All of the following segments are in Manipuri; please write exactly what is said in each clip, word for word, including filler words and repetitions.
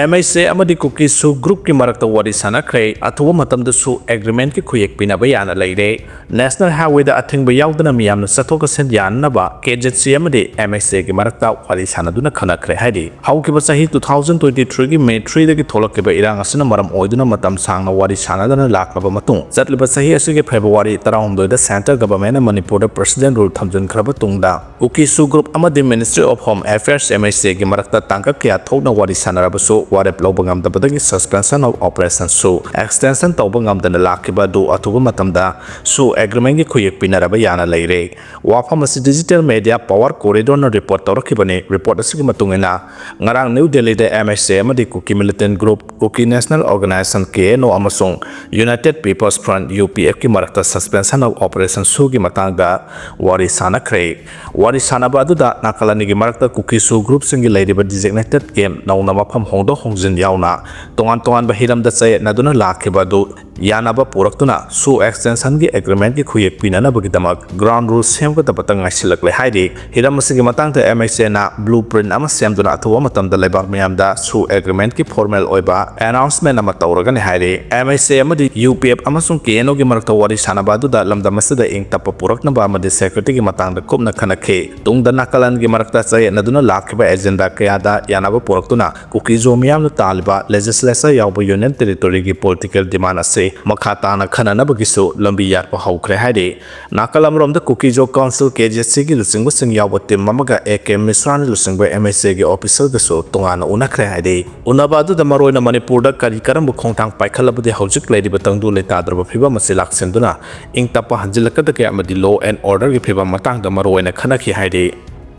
M H A ꯑꯃꯗꯤ ꯀꯨꯀꯤ ꯁꯨ ꯒ꯭ꯔꯨꯞꯀꯤ ꯃꯔꯛꯇ ꯋꯥꯔꯤ ꯁꯥꯟꯅꯈ꯭ꯔꯦ꯫ ꯑꯊꯨꯕ ꯃꯇꯝꯗꯁꯨ ꯑꯦꯒ꯭ꯔꯤꯃꯦꯟꯠꯀꯤ ꯈꯨꯌꯦꯛ ꯄꯤꯅꯕ ꯌꯥꯅ ꯂꯩꯔꯦ꯫ ꯅꯦꯁꯅꯦꯜ ꯍꯥꯏꯋꯦꯗ ꯑꯊꯤꯡꯕ ꯌꯥꯎꯗꯅ ꯃꯤꯌꯥꯝꯅ ꯆꯠꯊꯣꯛ ꯆꯠꯁꯤꯟ ꯌꯥꯅꯅꯕ ꯀꯦ ꯖꯦꯠ ꯁꯤ ꯑꯃꯗꯤ M H A ꯒꯤ ꯃꯔꯛꯇ ꯋꯥꯔꯤ ꯁꯥꯟꯅꯗꯨꯅ ꯈꯟꯅꯈ꯭ꯔꯦ ꯍꯥꯏꯔꯤ꯫ ꯍꯧꯈꯤꯕ ꯆꯍꯤ two thousand twenty three ꯒꯤ May three ꯗꯒꯤ ꯊꯣꯛꯂꯛꯈꯤꯕ ꯏꯔꯥꯡ ꯑꯁꯤꯅ ꯃꯔꯝ ꯑꯣꯏꯗꯨꯅ ꯃꯇꯝ ꯁꯥꯡꯅ ꯋꯥꯔꯤ ꯁꯥꯟꯅꯗꯅ ꯂꯥꯛꯂꯕ ꯃꯇꯨꯡ, ꯆꯠꯂꯤꯕ ꯆꯍꯤ ꯑꯁꯤꯒꯤ February ꯇꯔꯥꯍꯨꯝꯗꯣꯏꯗ central government ꯅ ꯃꯅꯤꯄꯨꯔꯗ president rule ꯊꯝꯖꯤꯟꯈ꯭ꯔꯕ ꯇꯨꯡꯗ, ꯀꯨꯀꯤ ꯁꯨ ꯒ꯭ꯔꯨꯞ ꯑꯃꯗꯤ Ministry of Home Affairs, M H A ꯒꯤ ꯃꯔꯛꯇ ꯇꯥꯡꯀꯛ ꯀꯌꯥ ꯊꯣꯛꯅ ꯋꯥꯔꯤ ꯁꯥꯟꯅꯔꯕꯁꯨ ꯋꯥꯔꯦꯞ ꯂꯧꯕ ꯉꯝꯗꯕꯗꯒꯤ suspension of operation ꯁꯨ extension ꯇꯧꯕ ꯉꯝꯗꯅ ꯂꯥꯛꯈꯤꯕ ꯑꯗꯨ ꯑꯊꯨꯕ ꯃꯇꯝꯗ ꯁꯨ ꯑꯦꯒ꯭ꯔꯤꯃꯦꯟꯒꯤ ꯈꯨꯌꯦꯛ ꯄꯤꯅꯔꯕ ꯌꯥꯅ ꯂꯩꯔꯦ꯫ ꯋꯥꯐꯝ ꯑꯁꯤ digital media Power Corridor ꯅ report ꯇꯧꯔꯛꯈꯤꯕꯅꯤ꯫ Report ꯑꯁꯤꯒꯤ ꯃꯇꯨꯡ ꯏꯟꯅ, ꯉꯔꯥꯡ ꯅ꯭ꯌꯨ ꯗꯦꯜꯂꯤꯗ M H A ꯑꯃꯗꯤ ꯀꯨꯀꯤ militant group, Kuki National Organisation, K N O, ꯑꯃꯁꯨꯡ United People's Front, U P F, ꯀꯤ ꯃꯔꯛꯇ suspension of operation ꯁꯨꯒꯤ ꯃꯇꯥꯡꯗ ꯋꯥꯔꯤ ꯁꯥꯟꯅꯈ꯭ꯔꯦ꯫ ꯋꯥꯔꯤ ꯁꯥꯟꯅꯕ ꯑꯗꯨꯗ ꯅꯥꯀꯜ ꯑꯅꯤꯒꯤ ꯃꯔꯛꯇ ꯀꯨꯀꯤ ꯁꯨ ꯒ꯭ꯔꯨꯞꯁꯤꯡꯒꯤ ꯂꯩꯔꯤꯕ designated camp ꯅꯧꯅ ꯃꯐꯝ ꯍꯣꯡꯗꯣꯛ ꯍꯣꯡꯖꯤꯟ ꯌꯥꯎꯅ ꯇꯣꯉꯥꯟ ꯇꯣꯉꯥꯟꯕ ꯍꯤꯔꯝꯗ ꯆꯌꯦꯠꯅꯗꯨꯅ ꯂꯥꯛꯈꯤꯕ ꯑꯗꯨ ꯌꯥꯅꯕ ꯄꯨꯔꯛꯇꯨꯅ ꯁꯨ extension ꯒꯤ ꯑꯦꯒ꯭ꯔꯤꯃꯦꯟꯠꯀꯤ ꯈꯨꯌꯦꯛ ꯄꯤꯅꯅꯕꯒꯤꯗꯃꯛ ground rule ꯁꯦꯝꯒꯗꯕꯇ ꯉꯥꯏꯁꯤꯜꯂꯛꯂꯦ ꯍꯥꯏꯔꯤ꯫ ꯍꯤꯔꯝ ꯑꯁꯤꯒꯤ ꯃꯇꯥꯡꯗ M H A ꯅ blueprint ꯑꯃ ꯁꯦꯝꯗꯨꯅ ꯑꯊꯨꯕ ꯃꯇꯝꯗ ꯂꯩꯕꯥꯛ ꯃꯤꯌꯥꯝꯗ ꯁꯨ ꯑꯦꯒ꯭ꯔꯤꯃꯦꯟꯠꯀꯤ formal ꯑꯣꯏꯕ announcement ꯑꯃ ꯇꯧꯔꯒꯅꯤ ꯍꯥꯏꯔꯤ꯫ M H A ꯑꯃꯗꯤ U P F ꯑꯃꯁꯨꯡ K N O ꯒꯤ ꯃꯔꯛꯇ ꯋꯥꯔꯤ ꯁꯥꯟꯅꯕ ꯑꯗꯨꯗ ꯂꯝꯗꯝ ꯑꯁꯤꯗ ꯏꯪ ꯇꯞꯄ ꯄꯨꯔꯛꯅꯕ ꯑꯃꯗꯤ security ꯒꯤ ꯃꯇꯥꯡꯗ ꯀꯨꯞꯅ ꯈꯟꯅꯈꯤ꯫ ꯇꯨꯡꯗ ꯅꯥꯀꯜ ꯑꯅꯤꯒꯤ ꯃꯔꯛꯇ ꯆꯌꯦꯠꯅꯗꯨꯅ ꯂꯥꯛꯈꯤꯕ agenda ꯀꯌꯥꯗ ꯌꯥꯅꯕ ꯄꯨꯔꯛꯇꯨꯅ ꯀꯨꯀꯤꯖꯣ ꯃꯤꯌꯥꯝꯅ ꯇꯥꯜꯂꯤꯕ legislature ꯌꯥꯎꯕ Union Territory ꯒꯤ political demand ꯑꯁꯤ ꯃꯈꯥ ꯇꯥꯅ ꯈꯟꯅꯅꯕꯒꯤꯁꯨ ꯂꯝꯕꯤ ꯌꯥꯠꯄ ꯍꯧꯈ꯭ꯔꯦ ꯍꯥꯏꯔꯤ꯫ ꯅꯥꯀꯜ ꯑꯃꯔꯣꯝꯗ ꯀꯨꯀꯤꯖꯣ Council, K Z C ꯒꯤ ꯂꯨꯆꯤꯡꯕꯁꯤꯡ ꯌꯥꯎꯕ team ꯑꯃꯒ A K ꯃꯤꯁ꯭ꯔꯥꯅ ꯂꯨꯆꯤꯡꯕ M H A ꯒꯤ official ꯒꯁꯨ ꯇꯣꯉꯥꯟꯅ ꯎꯅꯈ꯭ꯔꯦ ꯍꯥꯏꯔꯤ꯫ ꯎꯅꯕ ꯑꯗꯨꯗ ꯃꯔꯨꯑꯣꯏꯅ ꯃꯅꯤꯄꯨꯔꯗ ꯀꯔꯤ ꯀꯔꯝꯕ ꯈꯣꯡꯊꯥꯡ ꯄꯥꯏꯈꯠꯂꯕꯗꯤ ꯍꯧꯖꯤꯛ ꯂꯩꯔꯤꯕ ꯇꯪꯗꯨ ꯂꯩꯇꯥꯗ꯭ꯔꯕ ꯐꯤꯕꯝ ꯑꯁꯤ ꯂꯥꯛꯁꯤꯟꯗꯨꯅ ꯏꯪ ꯇꯞꯄ ꯍꯟꯖꯤꯜꯂꯛꯀꯗꯒꯦ ꯑꯃꯗꯤ law and order ꯒꯤ ꯐꯤꯕꯝ ꯃꯇꯥꯡꯗ ꯃꯔꯨꯑꯣꯏꯅ ꯈꯟꯅꯈꯤ ꯍꯥꯏꯔꯤ꯫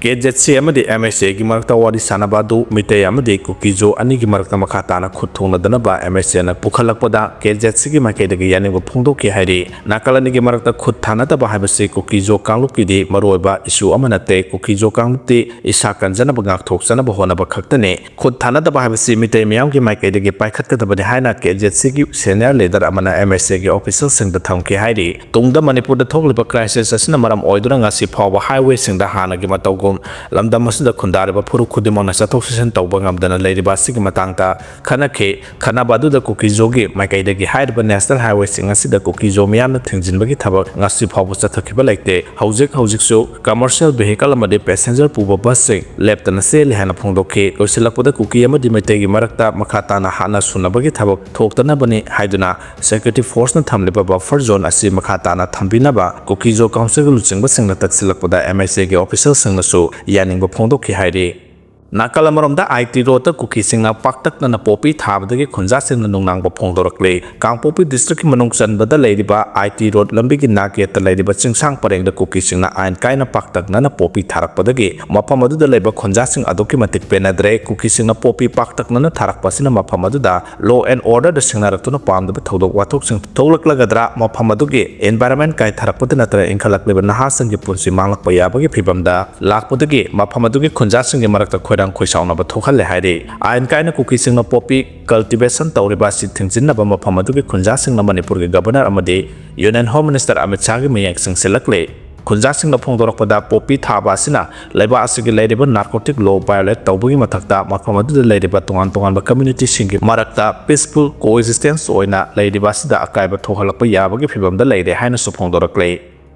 K Z C ꯑꯃꯗꯤ M H A ꯒꯤ ꯃꯔꯛꯇ ꯋꯥꯔꯤ ꯁꯥꯟꯅꯕ ꯑꯗꯨ ꯃꯤꯇꯩ ꯑꯃꯗꯤ ꯀꯨꯀꯤꯖꯣ ꯑꯅꯤꯒꯤ ꯃꯔꯛꯇ ꯃꯈꯥ ꯇꯥꯅ ꯈꯨꯠ ꯊꯣꯡꯅꯗꯅꯕ M H A ꯅ ꯄꯨꯈꯠꯂꯛꯄꯗ K Z C ꯒꯤ ꯃꯥꯏꯀꯩꯗꯒꯤ ꯌꯥꯅꯤꯡꯕ ꯐꯣꯡꯗꯣꯛꯈꯤ ꯍꯥꯏꯔꯤ꯫ ꯅꯥꯀꯜ ꯑꯅꯤꯒꯤ ꯃꯔꯛꯇ ꯈꯨꯠ ꯊꯥꯅꯗꯕ ꯍꯥꯏꯕꯁꯤ ꯀꯨꯀꯤꯖꯣ ꯀꯥꯡꯂꯨꯞꯀꯤꯗꯤ ꯃꯔꯨꯑꯣꯏꯕ issue ꯑꯃ ꯅꯠꯇꯦ꯫ ꯀꯨꯀꯤꯖꯣ ꯀꯥꯡꯂꯨꯞꯇꯤ ꯏꯁꯥ ꯀꯟꯖꯅꯕ, ꯉꯥꯛꯊꯣꯛꯆꯅꯕ ꯍꯣꯠꯅꯕ ꯈꯛꯇꯅꯤ꯫ ꯈꯨꯠ ꯊꯥꯅꯗꯕ ꯍꯥꯏꯕꯁꯤ ꯃꯤꯇꯩ ꯃꯤꯌꯥꯝꯒꯤ ꯃꯥꯏꯀꯩꯗꯒꯤ ꯄꯥꯏꯈꯠꯀꯗꯕꯅꯤ ꯍꯥꯏꯅ K Z C ꯒꯤ senior leader ꯑꯃꯅ M H A ꯒꯤ official ꯁꯤꯡꯗ ꯊꯝꯈꯤ ꯍꯥꯏꯔꯤ꯫ ꯇꯨꯡꯗ ꯃꯅꯤꯄꯨꯔꯗ ꯊꯣꯛꯂꯤꯕ crisis ꯑꯁꯤꯅ ꯃꯔꯝ ꯑꯣꯏꯗꯨꯅ ꯉꯁꯤ ꯐꯥꯎꯕ highway ꯁꯤꯡꯗ ꯍꯥꯟꯅꯒꯤ ꯃꯇꯧꯒꯨꯝ ꯂꯝꯗꯝ ꯑꯁꯤꯗ ꯈꯨꯟꯗꯥꯔꯤꯕ ꯐꯨꯔꯨꯞ ꯈꯨꯗꯤꯡꯃꯛꯅ ꯆꯠꯊꯣꯛ ꯆꯠꯁꯤꯟ ꯇꯧꯕ ꯉꯝꯗꯅ ꯂꯩꯔꯤꯕ ꯑꯁꯤꯒꯤ ꯃꯇꯥꯡꯗ ꯈꯟꯅꯈꯤ꯫ ꯈꯟꯅꯕ ꯑꯗꯨꯗ ꯀꯨꯀꯤꯖꯣꯒꯤ ꯃꯥꯏꯀꯩꯗꯒꯤ ꯍꯥꯏꯔꯤꯕ ꯅꯦꯁꯅꯦꯜ ꯍꯥꯏꯋꯦꯁꯤꯡ ꯑꯁꯤꯗ ꯀꯨꯀꯤꯖꯣ ꯃꯤꯌꯥꯝꯅ ꯊꯤꯡꯖꯤꯟꯕꯒꯤ ꯊꯕꯛ ꯉꯁꯤ ꯐꯥꯎꯕ ꯆꯠꯊꯈꯤꯕ ꯂꯩꯇꯦ꯫ ꯍꯧꯖꯤꯛ ꯍꯧꯖꯤꯛꯁꯨ ꯀꯃꯔꯁꯤꯌꯦꯜ ꯚꯦꯍꯤꯀꯜ ꯑꯃꯗꯤ ꯄꯦꯁꯦꯟꯖꯔ ꯄꯨꯕ ꯕꯁꯁꯤꯡ ꯂꯦꯞꯇꯅ ꯆꯦꯜꯂꯤ ꯍꯥꯏꯅ ꯐꯣꯡꯗꯣꯛꯈꯤ꯫ ꯂꯣꯏꯁꯤꯜꯂꯛꯄꯗ ꯀꯨꯀꯤ ꯑꯃꯗꯤ ꯃꯩꯇꯩꯒꯤ ꯃꯔꯛꯇ ꯃꯈꯥ ꯇꯥꯅ ꯍꯥꯠꯅ ꯁꯨꯅꯕꯒꯤ ꯊꯕꯛ ꯊꯣꯛꯇꯅꯕꯅꯤ ꯍꯥꯏꯗꯨꯅ ꯁꯦꯀ꯭ꯌꯨꯔꯤꯇꯤ ꯐꯣꯔꯁꯅ ꯊꯝꯂꯤꯕ ꯕꯐꯔ ꯖꯣꯟ ꯑꯁꯤ ꯃꯈꯥ ꯇꯥꯅ ꯊꯝꯕꯤꯅꯕ ꯀꯨꯀꯤꯖꯣ ꯀꯥꯎꯟꯁꯤꯜꯒꯤ ꯂꯨꯆꯤꯡꯕꯁꯤꯡꯅ ꯇꯛꯁꯤꯜꯂꯛꯄꯗ ꯑꯦꯝ ꯑꯩꯆ ꯑꯦꯒꯤ ꯑꯣꯐꯤꯁꯤꯌꯦꯜꯁꯤꯡꯅꯁꯨ ꯌꯥꯅꯤꯡꯕ ꯐꯣꯡꯗꯣꯛꯈꯤ ꯍꯥꯏꯔꯤ꯫ ꯅꯥꯀꯜ ꯑꯃꯔꯣꯝꯗ ꯑꯥꯏ ꯇꯤ ꯔꯣꯗꯇ ꯀꯨꯀꯤꯁꯤꯡꯅ ꯄꯥꯛꯇꯛꯅꯅ ꯄꯣꯄꯤ ꯊꯥꯕꯗꯒꯤ ꯈꯨꯟꯖꯥꯁꯤꯡꯅ ꯅꯨꯡꯅꯥꯡꯕ ꯐꯣꯡꯗꯣꯔꯛꯂꯤ꯫ ꯀꯥꯡꯄꯣꯛꯄꯤ ꯗꯤꯁꯇ꯭ꯔꯤꯛꯀꯤ ꯃꯅꯨꯡ ꯆꯟꯕꯗ ꯂꯩꯔꯤꯕ ꯑꯥꯏ ꯇꯤ ꯔꯣꯗ ꯂꯝꯕꯤꯒꯤ ꯅꯥꯛ ꯌꯦꯠꯇ ꯂꯩꯔꯤꯕ ꯆꯤꯡꯁꯥꯡ ꯄꯔꯦꯡꯗ ꯀꯨꯀꯤꯁꯤꯡꯅ ꯑꯥꯏꯟ ꯀꯥꯏꯅ ꯄꯥꯛꯇꯛꯅꯅ ꯄꯣꯄꯤ ꯊꯥꯔꯛꯄꯗꯒꯤ ꯃꯐꯝ ꯑꯗꯨꯗ ꯂꯩꯕ ꯈꯨꯟꯖꯥꯁꯤꯡ ꯑꯗꯨꯛꯀꯤ ꯃꯇꯤꯛ ꯄꯦꯟꯅꯗ꯭ꯔꯦ꯫ ꯀꯨꯀꯤꯁꯤꯡꯅ ꯄꯣꯄꯤ ꯄꯥꯛꯇꯛꯅꯅ ꯊꯥꯔꯛꯄ ꯑꯁꯤꯅ ꯃꯐꯝ ꯑꯗꯨꯗ ꯂꯣ ꯑꯦꯟ ꯑꯣꯔꯗꯔꯗ ꯁꯤꯡꯅꯔꯛꯇꯨꯅ ꯄꯥꯝꯗꯕ ꯊꯧꯗꯣꯛ ꯋꯥꯊꯣꯛꯁꯤꯡ ꯊꯣꯛꯂꯛꯂꯒꯗ꯭ꯔꯥ, ꯃꯐꯝ ꯑꯗꯨꯒꯤ ꯏꯟꯚꯥꯏꯔꯟꯃꯦꯟ ꯀꯥꯏꯊꯔꯛꯄꯗ ꯅꯠꯇ꯭ꯔꯒ ꯏꯟꯈꯠꯂꯛꯂꯤꯕ ꯅꯍꯥꯁꯤꯡꯒꯤ ꯄꯨꯟꯁꯤ ꯃꯥꯡꯂꯛꯄ ꯌꯥꯕꯒꯤ ꯐꯤꯕꯝꯗ ꯂꯥꯛꯄꯗꯒꯤ ꯃꯐꯝ ꯑꯗꯨꯒꯤ ꯈꯨꯟꯖꯥꯁꯤꯡꯒꯤ ꯃꯔꯛꯇ ꯈꯣꯏꯔꯥꯡ ꯈꯣꯏꯁꯥꯎꯅꯕ ꯊꯣꯛꯍꯜꯂꯦ ꯍꯥꯏꯔꯤ꯫ ꯑꯥꯏꯟ ꯀꯥꯏꯅ ꯀꯨꯀꯤꯁꯤꯡꯅ ꯄꯣꯄꯤ ꯀꯜꯇꯤꯚꯦꯁꯟ ꯇꯧꯔꯤꯕ ꯑꯁꯤ ꯊꯤꯡꯖꯤꯟꯅꯕ ꯃꯐꯝ ꯑꯗꯨꯒꯤ ꯈꯨꯟꯖꯥꯁꯤꯡꯅ ꯃꯅꯤꯄꯨꯔꯒꯤ ꯒꯕꯔꯅꯔ ꯑꯃꯗꯤ ꯌꯨꯅꯤꯌꯟ ꯍꯣꯝ ꯃꯤꯅꯤꯁꯇꯔ ꯑꯃꯤꯠ ꯁꯥꯍꯒꯤ ꯃꯌꯦꯛ ꯆꯪꯁꯤꯜꯂꯛꯂꯤ꯫ ꯈꯨꯟꯖꯥꯁꯤꯡꯅ ꯐꯣꯡꯗꯣꯔꯛꯄꯗ, ꯄꯣꯄꯤ ꯊꯥꯕ ꯑꯁꯤꯅ ꯂꯩꯕꯥꯛ ꯑꯁꯤꯒꯤ ꯂꯩꯔꯤꯕ ꯅꯥꯔꯀꯣꯇꯤꯛ ꯂꯣ ꯚꯥꯏꯑꯣꯂꯦꯠ ꯇꯧꯕꯒꯤ ꯃꯊꯛꯇ ꯃꯐꯝ ꯑꯗꯨꯗ ꯂꯩꯔꯤꯕ ꯇꯣꯉꯥꯟ ꯇꯣꯉꯥꯟꯕ ꯀꯝꯌꯨꯅꯤꯇꯤꯁꯤꯡꯒꯤ ꯃꯔꯛꯇ ꯄꯤꯁꯐꯨꯜ ꯀꯣꯑꯦꯛꯖꯤꯁꯇꯦꯟꯁ ꯑꯣꯏꯅ ꯂꯩꯔꯤꯕ ꯑꯁꯤꯗ ꯑꯀꯥꯏꯕ ꯊꯣꯛꯍꯜꯂꯛꯄ ꯌꯥꯕꯒꯤ ꯐꯤꯕꯝꯗ ꯂꯩꯔꯦ ꯍꯥꯏꯅꯁꯨ ꯐꯣꯡꯗꯣꯔꯛꯂꯤ꯫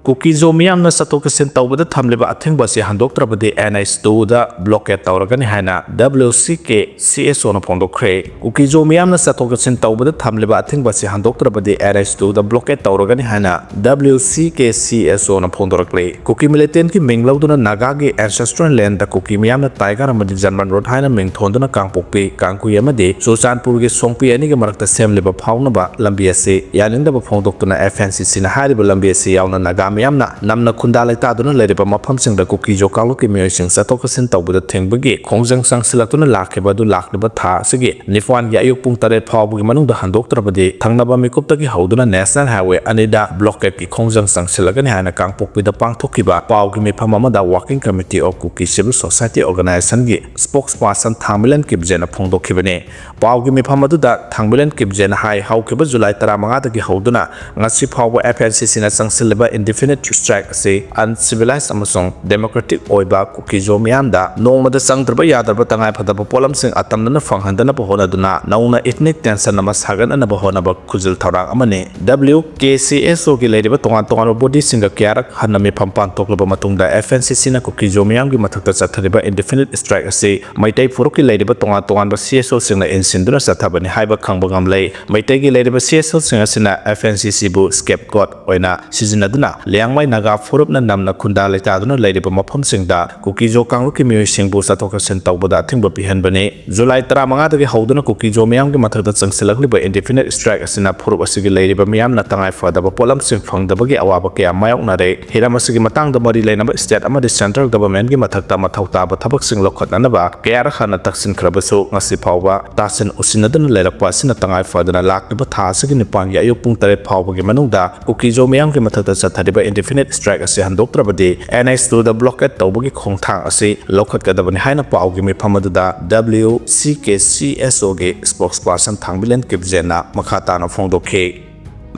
ꯀꯨꯀꯤꯖꯣ ꯃꯤꯌꯥꯝꯅ ꯆꯠꯊꯣꯛ ꯆꯠꯁꯤꯟ ꯇꯧꯕꯗ ꯊꯝꯂꯤꯕ ꯑꯊꯤꯡꯕ ꯑꯁꯤ ꯍꯟꯗꯣꯛꯇ꯭ꯔꯕꯗꯤ ꯑꯦꯟ ꯑꯩꯆ ꯇꯨꯗ ꯕ꯭ꯂꯣꯀꯦꯠ ꯇꯧꯔꯒꯅꯤ ꯍꯥꯏꯅ ꯗꯕ꯭ꯂꯤꯎ ꯁꯤ ꯀꯦ ꯁꯤ ꯑꯦꯁ ꯑꯣꯅ ꯐꯣꯡꯗꯣꯛꯈ꯭ꯔꯦ꯫ ꯀꯨꯀꯤꯖꯣ ꯃꯤꯌꯥꯝꯅ ꯆꯠꯊꯣꯛ ꯆꯠꯁꯤꯟ ꯇꯧꯕꯗ ꯊꯝꯂꯤꯕ ꯑꯊꯤꯡꯕ ꯑꯁꯤ ꯍꯟꯗꯣꯛꯇ꯭ꯔꯕꯗꯤ ꯑꯦꯟ ꯑꯩꯆ ꯇꯨꯗ ꯕ꯭ꯂꯣꯀꯦꯠ ꯇꯧꯔꯒꯅꯤ ꯍꯥꯏꯅ ꯗꯕ꯭ꯂꯤꯎ ꯁꯤ ꯀꯦ ꯁꯤ ꯑꯦꯁ ꯑꯣꯅ ꯐꯣꯡꯗꯣꯔꯛꯂꯤ꯫ ꯀꯨꯀꯤ ꯃꯤꯂꯤꯇꯦꯟꯠꯀꯤ ꯃꯤꯡ ꯂꯧꯗꯨꯅ ꯅꯥꯒꯥꯒꯤ ꯑꯦꯟꯁꯦꯁꯇ꯭ꯔꯦꯜ ꯂꯦꯟꯗ ꯀꯨꯀꯤ ꯃꯤꯌꯥꯝꯅ ꯇꯥꯏꯒꯔ ꯑꯃꯗꯤ ꯖꯔꯃꯟ ꯔꯣꯗ ꯍꯥꯏꯅ ꯃꯤꯡ ꯊꯣꯟꯗꯨꯅ ꯀꯥꯡꯄꯣꯛꯄꯤ, ꯀꯥꯡꯀꯨꯏ ꯑꯃꯗꯤ ꯆꯨꯔꯆꯥꯟꯄꯨꯔꯒꯤ ꯁꯣꯡꯄꯤ ꯑꯅꯤꯒꯤ ꯃꯔꯛꯇ ꯁꯦꯝꯂꯤꯕ ꯐꯥꯎꯅꯕ ꯂꯝꯕꯤ ꯑꯁꯤ ꯌꯥꯅꯤꯡꯗꯕ ꯐꯣꯡꯗꯣꯛꯇꯨꯅ ꯑꯦꯐ ꯑꯦꯟ ꯁꯤ ꯁꯤꯅ ꯍꯥꯏꯔꯤꯕ ꯂꯝꯕꯤ ꯑꯁꯤ ꯌꯥꯎꯅ ꯅꯥꯒꯥ ꯃꯤꯌꯥꯝꯅ ꯅꯝꯅ ꯈꯨꯟꯗꯥ ꯂꯩꯇꯥꯗꯨꯅ ꯂꯩꯔꯤꯕ ꯃꯐꯝꯁꯤꯡꯗ ꯀꯨꯀꯤꯖꯣ ꯀꯥꯡꯂꯨꯞꯀꯤ ꯃꯤꯑꯣꯏꯁꯤꯡ ꯆꯠꯊꯣꯛ ꯆꯠꯁꯤꯟ ꯇꯧꯕꯗ ꯊꯤꯡꯕꯒꯤ ꯈꯣꯡꯖꯪ ꯆꯪꯁꯤꯜꯂꯛꯇꯨꯅ ꯂꯥꯛꯈꯤꯕ ꯑꯗꯨ ꯂꯥꯛꯂꯤꯕ ꯊꯥ ꯑꯁꯤꯒꯤ ꯅꯤꯄꯥꯟꯒꯤ ꯑꯌꯨꯛ ꯄꯨꯡ ꯇꯔꯦꯠ ꯐꯥꯎꯕꯒꯤ ꯃꯅꯨꯡꯗ ꯍꯟꯗꯣꯛꯇ꯭ꯔꯕꯗꯤ ꯊꯪꯅꯕ ꯃꯤꯀꯨꯞꯇꯒꯤ ꯍꯧꯗꯨꯅ ꯅꯦꯁꯅꯦꯜ ꯍꯥꯏꯋꯦ ꯑꯅꯤꯗ ꯕ꯭ꯂꯣꯀꯦꯠꯀꯤ ꯈꯣꯡꯖꯪ ꯆꯪꯁꯤꯜꯂꯒꯅꯤ ꯍꯥꯏꯅ ꯀꯥꯡꯄꯣꯛꯄꯤꯗ ꯄꯥꯡꯊꯣꯛꯈꯤꯕ ꯄꯥꯎꯒꯤ ꯃꯤꯐꯝ ꯑꯃꯗ Working Committee of Kuki Civil Society Organizationꯒꯤ ꯁ꯭ꯄꯣꯛꯁ ꯄꯥꯔꯁꯟ ꯊꯥꯡꯃꯤꯂꯟ ꯀꯤꯞꯖꯦꯅ ꯐꯣꯡꯗꯣꯛꯈꯤꯕꯅꯤ꯫ ꯄꯥꯎꯒꯤ ꯃꯤꯐꯝ ꯑꯗꯨꯗ ꯊꯥꯡꯃꯤꯂꯟ ꯀꯤꯞꯖꯦꯅ ꯍꯥꯏ, ꯍꯧꯈꯤꯕ ꯖꯨꯂꯥꯏ ꯇꯔꯥꯃꯉꯥꯗꯒꯤ ꯍꯧꯗꯨꯅ ꯉꯁꯤ ꯐꯥꯎꯕ ꯑꯦꯐ ꯑꯦꯟ ꯁꯤ ꯁꯤꯅ ꯆꯪꯁꯤꯜꯂꯤꯕ ꯏꯟꯗꯤꯐꯤꯅꯤꯠ indefinite strike ꯑꯁꯤ uncivilized ꯑꯃꯁꯨꯡ democratic ꯑꯣꯏꯕ ꯀꯨꯀꯤꯖꯣ ꯃꯤꯌꯥꯝꯗ ꯅꯣꯡꯃꯗ ꯆꯪꯗ꯭ꯔꯕ ꯌꯥꯗ꯭ꯔꯕ ꯇꯉꯥꯏꯐꯗꯕ ꯄꯣꯠꯂꯝꯁꯤꯡ ꯑꯇꯝꯅꯅ ꯐꯪꯍꯟꯗꯅꯕ ꯍꯣꯠꯅꯗꯨꯅ ꯅꯧꯅ ethnic tension ꯑꯃ ꯁꯥꯒꯠꯅꯅꯕ ꯍꯣꯠꯅꯕ ꯈꯨꯖꯤꯜ ꯊꯧꯔꯥꯡ ꯑꯃꯅꯤ꯫ W K C S O ꯒꯤ ꯂꯩꯔꯤꯕ ꯇꯣꯉꯥꯟ ꯇꯣꯉꯥꯟꯕ body ꯁꯤꯡꯒ ꯀꯌꯥꯔꯛ ꯍꯟꯅ ꯃꯤꯐꯝ ꯄꯥꯡꯊꯣꯛꯂꯕ ꯃꯇꯨꯡꯗ F N C C ꯅ ꯀꯨꯀꯤꯖꯣ ꯃꯤꯌꯥꯝꯒꯤ ꯃꯊꯛꯇ ꯆꯠꯊꯔꯤꯕ indefinite strike ꯑꯁꯤ ꯃꯩꯇꯩ ꯐꯨꯔꯨꯞꯀꯤ ꯂꯩꯔꯤꯕ ꯇꯣꯉꯥꯟ ꯇꯣꯉꯥꯟꯕ C S O ꯁꯤꯡꯅ ꯏꯟꯁꯤꯟꯗꯨꯅ ꯆꯠꯊꯕꯅꯤ ꯍꯥꯏꯕ ꯈꯪꯕ ꯉꯝꯂꯦ꯫ ꯃꯩꯇꯩꯒꯤ ꯂꯩꯔꯤꯕ C S O ꯁꯤꯡ ꯑꯁꯤꯅ F N C C ꯕꯨ scapegoat ꯑꯣꯏꯅ ꯁꯤꯖꯤꯟꯅꯗꯨꯅ ꯂꯤꯌꯥꯡꯃꯩ ꯅꯥꯒꯥ ꯐꯨꯔꯨꯞꯅ ꯅꯝꯅ ꯈꯨꯟꯗꯥ ꯂꯩꯇꯥꯗꯨꯅ ꯂꯩꯔꯤꯕ ꯃꯐꯝꯁꯤꯡꯗ ꯀꯨꯀꯤꯖꯣ ꯀꯥꯡꯂꯨꯞꯀꯤ ꯃꯤꯑꯣꯏꯁꯤꯡꯕꯨ ꯆꯠꯊꯣꯛ ꯆꯠꯁꯤꯟ ꯇꯧꯕꯗ ꯑꯊꯤꯡꯕ ꯄꯤꯍꯟꯕꯅꯤ꯫ ꯖꯨꯂꯥꯏ ꯇꯔꯥꯃꯉꯥꯗꯒꯤ ꯍꯧꯗꯨꯅ ꯀꯨꯀꯤꯖꯣ ꯃꯤꯌꯥꯝꯒꯤ ꯃꯊꯛꯇ ꯆꯪꯁꯤꯜꯂꯛꯂꯤꯕ indefinite strike ꯑꯁꯤꯅ ꯐꯨꯔꯨꯞ ꯑꯁꯤꯒꯤ ꯂꯩꯔꯤꯕ ꯃꯤꯌꯥꯝꯅ ꯇꯉꯥꯏ ꯐꯗꯕ ꯄꯣꯠꯂꯝꯁꯤꯡ ꯐꯪꯗꯕꯒꯤ ꯑꯋꯥꯕ ꯀꯌꯥ ꯃꯥꯌꯣꯛꯅꯔꯦ꯫ ꯍꯤꯔꯝ ꯑꯁꯤꯒꯤ ꯃꯇꯥꯡꯗ ꯃꯔꯤ ꯂꯩꯅꯕ state ꯑꯃꯗꯤ central government ꯀꯤ ꯃꯊꯛꯇ ꯃꯊꯧ ꯇꯥꯕ ꯊꯕꯛꯁꯤꯡ ꯂꯧꯈꯠꯅꯅꯕ ꯀꯌꯥꯔꯛ ꯍꯟꯅ ꯇꯛꯁꯤꯟꯈ꯭ꯔꯕꯁꯨ ꯉꯁꯤ ꯐꯥꯎꯕ ꯇꯥꯁꯤꯟ ꯎꯁꯤꯟꯅꯗꯨꯅ ꯂꯩꯔꯛꯄ ꯑꯁꯤꯅ ꯇꯉꯥꯏ ꯐꯗꯅ ꯂꯥꯛꯂꯤꯕ ꯊꯥ ꯑꯁꯤꯒꯤ ꯅꯤꯄꯥꯟꯒꯤ ꯑꯌꯨꯛ ꯄꯨꯡ ꯇꯔꯦꯠ ꯐꯥꯎꯕꯒꯤ ꯃꯅꯨꯡꯗ ꯀꯨꯀꯤꯖꯣ ꯃꯤꯌꯥꯝꯒꯤ ꯃꯊꯛꯇ ꯆꯠꯊꯔꯤꯕ indefinite strike ꯑꯁꯤ ꯍꯟꯗꯣꯛꯇ꯭ꯔꯕꯗꯤ N H two ꯗ blockade ꯇꯧꯕꯒꯤ ꯈꯣꯡꯊꯥꯡ ꯑꯁꯤ ꯂꯧꯈꯠꯀꯗꯕꯅꯤ ꯍꯥꯏꯅ ꯄꯥꯎꯒꯤ ꯃꯤꯐꯝ ꯑꯗꯨꯗ W C K C S O ꯒꯤ spokesperson ꯊꯥꯡꯕꯤꯂꯦꯟ ꯀꯤꯞꯖꯦꯟꯅ ꯃꯈꯥ ꯇꯥꯅ ꯐꯣꯡꯗꯣꯛꯈꯤ꯫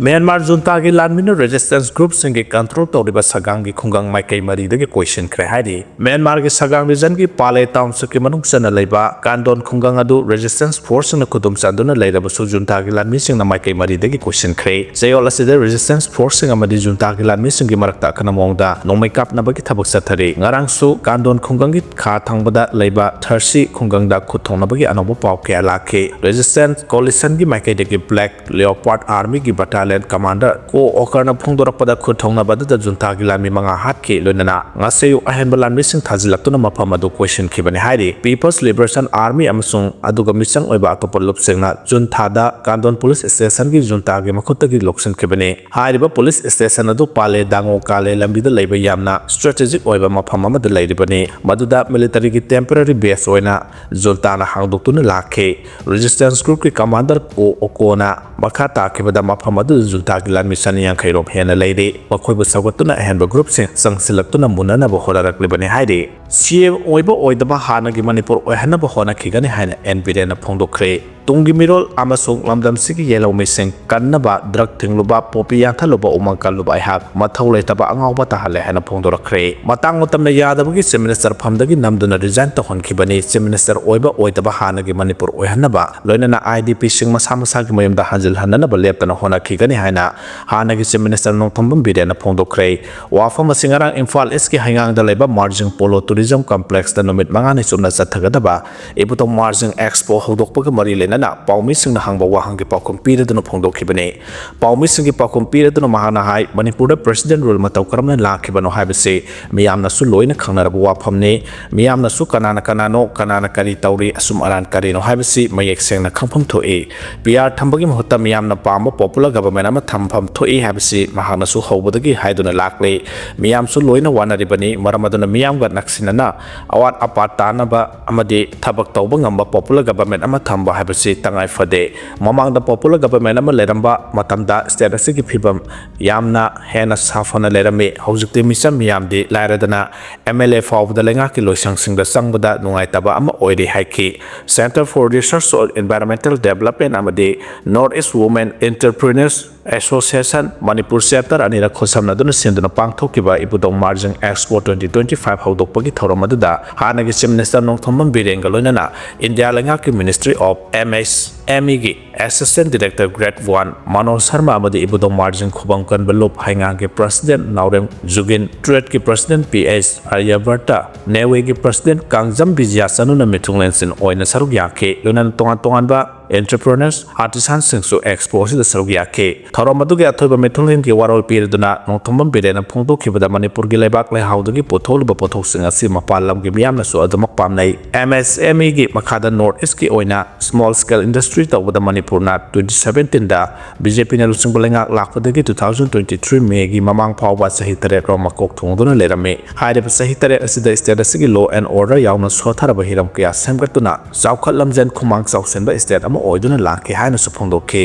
ꯃ꯭ꯌꯥꯟꯃꯥꯔ ꯖꯨꯟꯇꯥꯒꯤ ꯂꯥꯟꯃꯤꯅ resistance group ꯁꯤꯡꯒꯤ control ꯇꯧꯔꯤꯕ ꯁꯒꯥꯡꯒꯤ ꯈꯨꯡꯒꯪ ꯃꯥꯏꯀꯩ ꯃꯔꯤꯗꯒꯤ ꯀꯣꯏꯁꯤꯟꯈ꯭ꯔꯦ ꯍꯥꯏꯔꯤ꯫ ꯃ꯭ꯌꯥꯟꯃꯥꯔꯒꯤ ꯁꯒꯥꯡ region ꯒꯤ ꯄꯥꯂꯦ township ꯀꯤ ꯃꯅꯨꯡ ꯆꯟꯅ ꯂꯩꯕ ꯀꯥꯟꯗꯣꯟ ꯈꯨꯡꯒꯪ ꯑꯗꯨ resistance force ꯁꯤꯡꯅ ꯈꯨꯗꯨꯝ ꯆꯟꯗꯨꯅ ꯂꯩꯔꯕꯁꯨ ꯖꯨꯟꯇꯥꯒꯤ ꯂꯥꯟꯃꯤꯁꯤꯡꯅ ꯃꯥꯏꯀꯩ ꯃꯔꯤꯗꯒꯤ ꯀꯣꯏꯁꯤꯟꯈ꯭ꯔꯦ꯫ ꯆꯌꯣꯜ ꯑꯁꯤꯗ resistance force ꯁꯤꯡ ꯑꯃꯗꯤ ꯖꯨꯟꯇꯥꯒꯤ ꯂꯥꯟꯃꯤꯁꯤꯡꯒꯤ ꯃꯔꯛꯇ ꯑꯀꯟꯕ ꯃꯑꯣꯡꯗ ꯅꯣꯡꯃꯩ ꯀꯥꯞꯅꯕꯒꯤ ꯊꯕꯛ ꯆꯠꯊꯔꯤ꯫ ꯉꯔꯥꯡꯁꯨ ꯀꯥꯟꯗꯣꯟ ꯈꯨꯡꯒꯪꯒꯤ ꯈꯥ ꯊꯪꯕꯗ ꯂꯩꯕ ꯊꯔꯁꯤ ꯈꯨꯡꯒꯪꯗ ꯈꯨꯠ ꯊꯣꯡꯅꯕꯒꯤ ꯑꯅꯧꯕ ꯄꯥꯎ ꯀꯌꯥ ꯂꯥꯛꯈꯤ꯫ Resistance Coalition ꯒꯤ ꯃꯥꯏꯀꯩꯗꯒꯤ Black Leopard Army ꯒꯤ battalion commander ꯀꯣ ꯑꯣꯀꯔꯅ ꯐꯣꯡꯗꯣꯔꯛꯄꯗ ꯈꯨꯠ ꯊꯣꯡꯅꯕ ꯑꯗꯨꯗ ꯖꯨꯟꯇꯥꯒꯤ ꯂꯥꯟꯃꯤ ꯃꯉꯥ ꯍꯥꯠꯈꯤ, ꯂꯣꯏꯅꯅ ꯉꯁꯤ ꯑꯌꯨꯛ ꯑꯍꯦꯟꯕ ꯂꯥꯟꯃꯤꯁꯤꯡ ꯊꯥꯖꯤꯜꯂꯛꯇꯨꯅ ꯃꯐꯝ ꯑꯗꯨ ꯀꯣꯏꯁꯤꯟꯈꯤꯕꯅꯤ ꯍꯥꯏꯔꯤ꯫ People's Liberation Army ꯑꯃꯁꯨꯡ ꯑꯗꯨꯒ ꯃꯤꯆꯪ ꯑꯣꯏꯕ ꯑꯇꯣꯞꯄ ꯂꯨꯞꯁꯤꯡꯅ ꯖꯨꯟꯇꯥꯗ ꯀꯥꯟꯗꯣꯟ police station ꯒꯤ ꯖꯨꯟꯇꯥꯒꯤ ꯃꯈꯨꯠꯇꯒꯤ ꯂꯧꯁꯤꯟꯈꯤꯕꯅꯤ꯫ ꯍꯥꯏꯔꯤꯕ police station ꯑꯗꯨ ꯄꯥꯂꯦ ꯗꯥꯉꯣ ꯀꯥꯂꯦ ꯂꯝꯕꯤꯗ ꯂꯩꯕ ꯌꯥꯝꯅ strategic ꯑꯣꯏꯕ ꯃꯐꯝ ꯑꯃꯗ ꯂꯩꯔꯤꯕꯅꯤ, ꯃꯗꯨꯗ military ꯒꯤ temporary base ꯑꯣꯏꯅ ꯖꯨꯟꯇꯥꯅ ꯍꯥꯡꯗꯣꯛꯇꯨꯅ ꯂꯥꯛꯈꯤ꯫ Resistance group ꯀꯤ commander ꯀꯣ ꯑꯣꯀꯣꯅ ꯃꯈꯥ ꯇꯥꯈꯤꯕꯗ ꯃꯐꯝ ꯑꯗꯨꯗ ꯖꯨꯟꯇꯥꯒꯤ ꯂꯥꯟꯃꯤ ꯆꯅꯤ ꯌꯥꯡꯈꯩ ꯔꯣꯝ ꯍꯦꯟꯅ ꯂꯩꯔꯤ꯫ ꯃꯈꯣꯏꯕꯨ ꯁꯧꯒꯠꯇꯨꯅ ꯑꯍꯦꯟꯕ group ꯁꯤꯡ ꯆꯪꯁꯤꯜꯂꯛꯇꯨꯅ ꯃꯨꯟꯅꯅꯕ ꯍꯣꯠꯅꯔꯛꯂꯤꯕꯅꯤ ꯍꯥꯏꯔꯤ꯫ C M ꯑꯣꯏꯕ ꯑꯣꯏꯗꯕ ꯍꯥꯟꯅꯒꯤ ꯃꯅꯤꯄꯨꯔ ꯑꯣꯏꯍꯟꯅꯕ ꯍꯣꯠꯅꯈꯤꯒꯅꯤ ꯍꯥꯏꯅ N ꯕꯤꯔꯦꯟꯅ ꯐꯣꯡꯗꯣꯛꯈ꯭ꯔꯦ꯫ ꯇꯨꯡꯒꯤ ꯃꯤꯔꯣꯜ ꯑꯃꯁꯨꯡ ꯂꯝꯗꯝꯁꯤꯒꯤ ꯌꯦꯜꯍꯧꯃꯤꯁꯤꯡ ꯀꯟꯅꯕ ꯗ꯭ꯔꯒ ꯊꯤꯡꯂꯨꯕ, ꯄꯣꯄꯤ ꯌꯥꯟꯊꯠꯂꯨꯕ, ꯎꯃꯪ ꯀꯜꯂꯨꯕ ꯑꯩꯍꯥꯛ ꯃꯊꯧ ꯂꯩꯇꯕ ꯑꯉꯥꯎꯕ ꯇꯥꯍꯜꯂꯦ ꯍꯥꯏꯅ ꯐꯣꯡꯗꯣꯔꯛꯈ꯭ꯔꯦ꯫ ꯃꯇꯥꯡ ꯃꯇꯝꯅ ꯌꯥꯗꯕꯒꯤ ꯆꯤꯐ ꯃꯤꯅꯤꯁꯇꯔ ꯐꯝꯗꯒꯤ ꯅꯝꯗꯨꯅ ꯔꯤꯖꯥꯏꯟ ꯇꯧꯍꯟꯈꯤꯕꯅꯤ꯫ ꯆꯤꯐ ꯃꯤꯅꯤꯁꯇꯔ ꯑꯣꯏꯕ ꯑꯣꯏꯗꯕ ꯍꯥꯟꯅꯒꯤ ꯃꯅꯤꯄꯨꯔ ꯑꯣꯏꯍꯟꯅꯕ, ꯂꯣꯏꯅꯅ ꯑꯥꯏ ꯗꯤ ꯄꯤꯁꯤꯡ ꯃꯁꯥ ꯃꯁꯥꯒꯤ ꯃꯌꯨꯝꯗ ꯍꯟꯖꯤꯜꯍꯟꯅꯅꯕ ꯂꯦꯞꯇꯅ ꯍꯣꯠꯅꯈꯤꯒꯅꯤ ꯍꯥꯏꯅ ꯍꯥꯟꯅꯒꯤ ꯆꯤꯐ ꯃꯤꯅꯤꯁꯇꯔ ꯅꯣꯡꯊꯣꯝꯕꯝ ꯕꯤꯔꯦꯟꯅ ꯐꯣꯡꯗꯣꯛꯈ꯭ꯔꯦ꯫ ꯋꯥꯐꯝ ꯑꯁꯤ ꯉꯔꯥꯡ ꯏꯝꯐꯥꯜ ꯏꯁꯀꯤ ꯍꯩꯉꯥꯡꯗ ꯂꯩꯕ ꯃꯥꯔꯖꯤꯡ ꯄꯣꯂꯣ ꯇꯨꯔꯤꯖꯝ ꯀꯝꯄ꯭ꯂꯦꯛꯁꯇ ꯅꯨꯃꯤꯠ ꯃꯉꯥꯅꯤ ꯆꯨꯞꯅ ꯆꯠꯊꯒꯗꯕ ꯏꯕꯨꯙꯧ ꯃꯥꯔꯖꯤꯡ ꯑꯦꯛꯁꯄꯣ ꯍꯧꯗꯣꯛꯄꯒ ꯃꯔꯤ ꯂꯩꯅꯅ ꯄꯥꯎꯃꯤꯁꯤꯡꯅ ꯍꯪꯕ ꯋꯥꯍꯪꯒꯤ ꯄꯥꯎꯈꯨꯝ ꯄꯤꯔꯗꯨꯅ ꯐꯣꯡꯗꯣꯛꯈꯤꯕꯅꯤ꯫ ꯄꯥꯎꯃꯤꯁꯤꯡꯒꯤ ꯄꯥꯎꯈꯨꯝ ꯄꯤꯔꯗꯨꯅ ꯃꯍꯥꯛꯅ ꯍꯥꯏ, ꯃꯅꯤꯄꯨꯔꯗ ꯄ꯭ꯔꯦꯁꯤꯗꯦꯟ ꯔꯨꯜ ꯃꯇꯧ ꯀꯔꯝꯅ ꯂꯥꯛꯈꯤꯕꯅꯣ ꯍꯥꯏꯕꯁꯤ ꯃꯤꯌꯥꯝꯅꯁꯨ ꯂꯣꯏꯅ ꯈꯪꯅꯔꯕ ꯋꯥꯐꯝꯅꯤ꯫ ꯃꯤꯌꯥꯝꯅꯁꯨ ꯀꯅꯥꯅ ꯀꯅꯥꯅꯣ, ꯀꯅꯥꯅ ꯀꯔꯤ ꯇꯧꯔꯤ, ꯑꯁꯨꯝ ꯑꯔꯥꯟ ꯀꯔꯤꯅꯣ ꯍꯥꯏꯕꯁꯤ ꯃꯌꯦꯛ ꯁꯦꯡꯅ ꯈꯪꯐꯝ ꯊꯣꯛꯏ꯫ ꯄꯤ ꯑꯥꯔ ꯊꯝꯕꯒꯤ ꯃꯍꯨꯠꯇ ꯃꯤꯌꯥꯝꯅ ꯄꯥꯝꯕ ꯄꯣꯄꯨꯂꯔ ꯒꯕꯔꯃꯦꯟ ꯑꯃ ꯊꯝꯐꯝ ꯊꯣꯛꯏ ꯍꯥꯏꯕꯁꯤ ꯃꯍꯥꯛꯅꯁꯨ ꯍꯧꯕꯗꯒꯤ ꯍꯥꯏꯗꯨꯅ ꯂꯥꯛꯂꯤ꯫ ꯃꯤꯌꯥꯝꯁꯨ ꯂꯣꯏꯅ ꯋꯥꯅꯔꯤꯕꯅꯤ꯫ ꯃꯔꯝ ꯑꯗꯨꯅ ꯃꯤꯌꯥꯝꯒ ꯅꯛꯁꯤꯟꯅꯅ ꯑꯋꯥꯠ ꯑꯄꯥ ꯇꯥꯅꯕ ꯑꯃꯗꯤ ꯊꯕꯛ ꯇꯧꯕ ꯉꯝꯕ ꯄꯣꯄꯨꯂꯔ ꯒꯕꯔꯃꯦꯟ ꯑꯃ ꯊꯝꯕ ꯍꯥꯏꯕꯁꯤ ꯇꯉꯥꯏ ꯐꯗꯦ꯫ ꯃꯃꯥꯡꯗ ꯄꯣꯄꯨꯂꯔ ꯒꯕꯔꯃꯦꯟ ꯑꯃ ꯂꯩꯔꯝꯕ ꯃꯇꯝꯗ ꯁ꯭ꯇꯦꯠ ꯑꯁꯤꯒꯤ ꯐꯤꯕꯝ ꯌꯥꯝꯅ ꯍꯦꯟꯅ ꯁꯥꯐꯅ ꯂꯩꯔꯝꯃꯤ꯫ ꯍꯧꯖꯤꯛꯇꯤ ꯃꯤꯆꯝ ꯃꯤꯌꯥꯝꯗꯤ ꯂꯥꯏꯔꯗꯅ ꯑꯦꯝ ꯑꯦꯜ ꯑꯦ ꯐꯥꯎꯕꯗ ꯂꯩꯉꯥꯛꯀꯤ ꯂꯣꯏꯁꯪꯁꯤꯡꯗ ꯆꯪꯕꯗ ꯅꯨꯡꯉꯥꯏꯇꯕ ꯑꯃ ꯑꯣꯏꯔꯦ ꯍꯥꯏꯈꯤ꯫ Centre for Research on Environmental Development ꯑꯃꯗꯤ North East Women Entrepreneurs Association Manipur chapter ꯑꯅꯤꯔꯛ ꯈꯨꯠꯁꯝꯅꯗꯨꯅ ꯁꯤꯟꯗꯨꯅ ꯄꯥꯡꯊꯣꯛꯈꯤꯕ ꯏꯕꯨꯙꯧ Marjing expo twenty twenty five ꯍꯧꯗꯣꯛꯄꯒꯤ ꯊꯧꯔꯝ ꯑꯗꯨꯗ ꯍꯥꯟꯅꯒꯤ ꯆꯤꯐ ꯃꯤꯅꯤꯁꯇꯔ ꯅꯣꯡꯊꯣꯝꯕꯝ ꯕꯤꯔꯦꯟꯒ ꯂꯣꯏꯅꯅ ꯏꯟꯗꯤꯌꯥ ꯂꯩꯉꯥꯛꯀꯤ Ministry of M S M E ꯒꯤ Assistant Director Grade one Manoj Sharma ꯑꯃꯗꯤ ꯏꯕꯨꯙꯧ ꯃꯥꯔꯖꯤꯡ ꯈꯨꯕꯝ ꯀꯟꯕ ꯂꯨꯞ ꯍꯩꯉꯥꯡꯒꯤ ꯄ꯭ꯔꯁꯤꯗꯦꯟ ꯅꯥꯎꯔꯦꯝ ꯖꯨꯒꯤꯟ, ꯇ꯭ꯔꯦꯠꯀꯤ ꯄ꯭ꯔꯁꯤꯗꯦꯟ ꯄꯤ ꯑꯩꯆ ꯑꯥꯔꯌꯥꯕꯔꯇ, ꯅꯦꯋꯦꯒꯤ ꯄ꯭ꯔꯁꯤꯗꯦꯟ ꯀꯥꯡꯖꯝ ꯕꯤꯖꯌ ꯆꯅꯨꯅ ꯃꯤꯊꯨꯡꯂꯦꯟꯁꯤꯟ ꯑꯣꯏꯅ ꯁꯔꯨꯛ ꯌꯥꯈꯤ꯫ ꯂꯣꯏꯅꯅ ꯇꯣꯉꯥꯟ ꯇꯣꯉꯥꯟꯕ ꯑꯦꯟꯇꯔꯄ꯭ꯔꯦꯅꯔꯁ, ꯑꯥꯔꯇꯤꯁꯥꯟꯁꯤꯡꯁꯨ ꯑꯦꯛꯁꯄꯣ ꯑꯁꯤꯗ ꯁꯔꯨꯛ ꯌꯥꯈꯤ꯫ ꯊꯧꯔꯝ ꯑꯗꯨꯒꯤ ꯑꯊꯣꯏꯕ ꯃꯤꯊꯨꯡꯂꯦꯟꯒꯤ ꯋꯥꯔꯣꯜ ꯄꯤꯔꯗꯨꯅ ꯅꯣꯡꯊꯣꯝꯕꯝ ꯕꯤꯔꯦꯟꯅ ꯐꯣꯡꯗꯣꯛꯈꯤꯕꯗ ꯃꯅꯤꯄꯨꯔꯒꯤ ꯂꯩꯕꯥꯛ ꯂꯩꯍꯥꯎꯗꯒꯤ ꯄꯨꯊꯣꯛꯂꯤꯕ ꯄꯣꯠꯊꯣꯛꯁꯤꯡ ꯑꯁꯤ ꯃꯄꯥꯟ ꯂꯝꯒꯤ ꯃꯤꯌꯥꯝꯅꯁꯨ ꯑꯗꯨꯃꯛ ꯄꯥꯝꯅꯩ꯫ ꯑꯦꯝ ꯑꯦꯁ ꯑꯦꯝ ꯏꯒꯤ ꯃꯈꯥꯗ ꯅꯣꯔꯠ ꯏꯁꯀꯤ ꯑꯣꯏꯅ ꯁ꯭ꯃꯣꯜ ꯁ꯭ꯀꯦꯜ ꯏꯟꯗꯁꯇ꯭ꯔꯤ ꯇꯧꯕꯗ ꯃꯅꯤꯄꯨꯔꯅ twenty seventeenꯗ ꯕꯤ ꯖꯦ ꯄꯤꯅ ꯂꯨꯆꯤꯡꯕ ꯂꯩꯉꯥꯛ ꯂꯥꯛꯄꯗꯒꯤ two thousand twenty three ꯃꯦꯒꯤ ꯃꯃꯥꯡ ꯐꯥꯎꯕ ꯆꯍꯤ ꯇꯔꯦꯠ ꯔꯣꯝ ꯃꯀꯣꯛ ꯊꯣꯡꯗꯨꯅ ꯂꯩꯔꯝꯃꯤ꯫ ꯍꯥꯏꯔꯤꯕ ꯆꯍꯤ ꯇꯔꯦꯠ ꯑꯁꯤꯗ ꯁ꯭ꯇꯦꯠ ꯑꯁꯤꯒꯤ law and order ꯌꯥꯎꯅ ꯁꯣꯠꯊꯔꯕ ꯍꯤꯔꯝ ꯀꯌꯥ ꯁꯦꯝꯒꯠꯇꯨꯅ ꯆꯥꯎꯈꯠ ꯂꯝꯖꯦꯟ ꯈꯨꯃꯥꯡ ꯆꯥꯎꯁꯤꯟꯕ ꯁ꯭ꯇꯦꯠ ꯑꯃ ꯑꯣꯏꯗꯨꯅ ꯂꯥꯛꯈꯤ ꯍꯥꯏꯅꯁꯨ ꯐꯣꯡꯗꯣꯛꯈꯤ꯫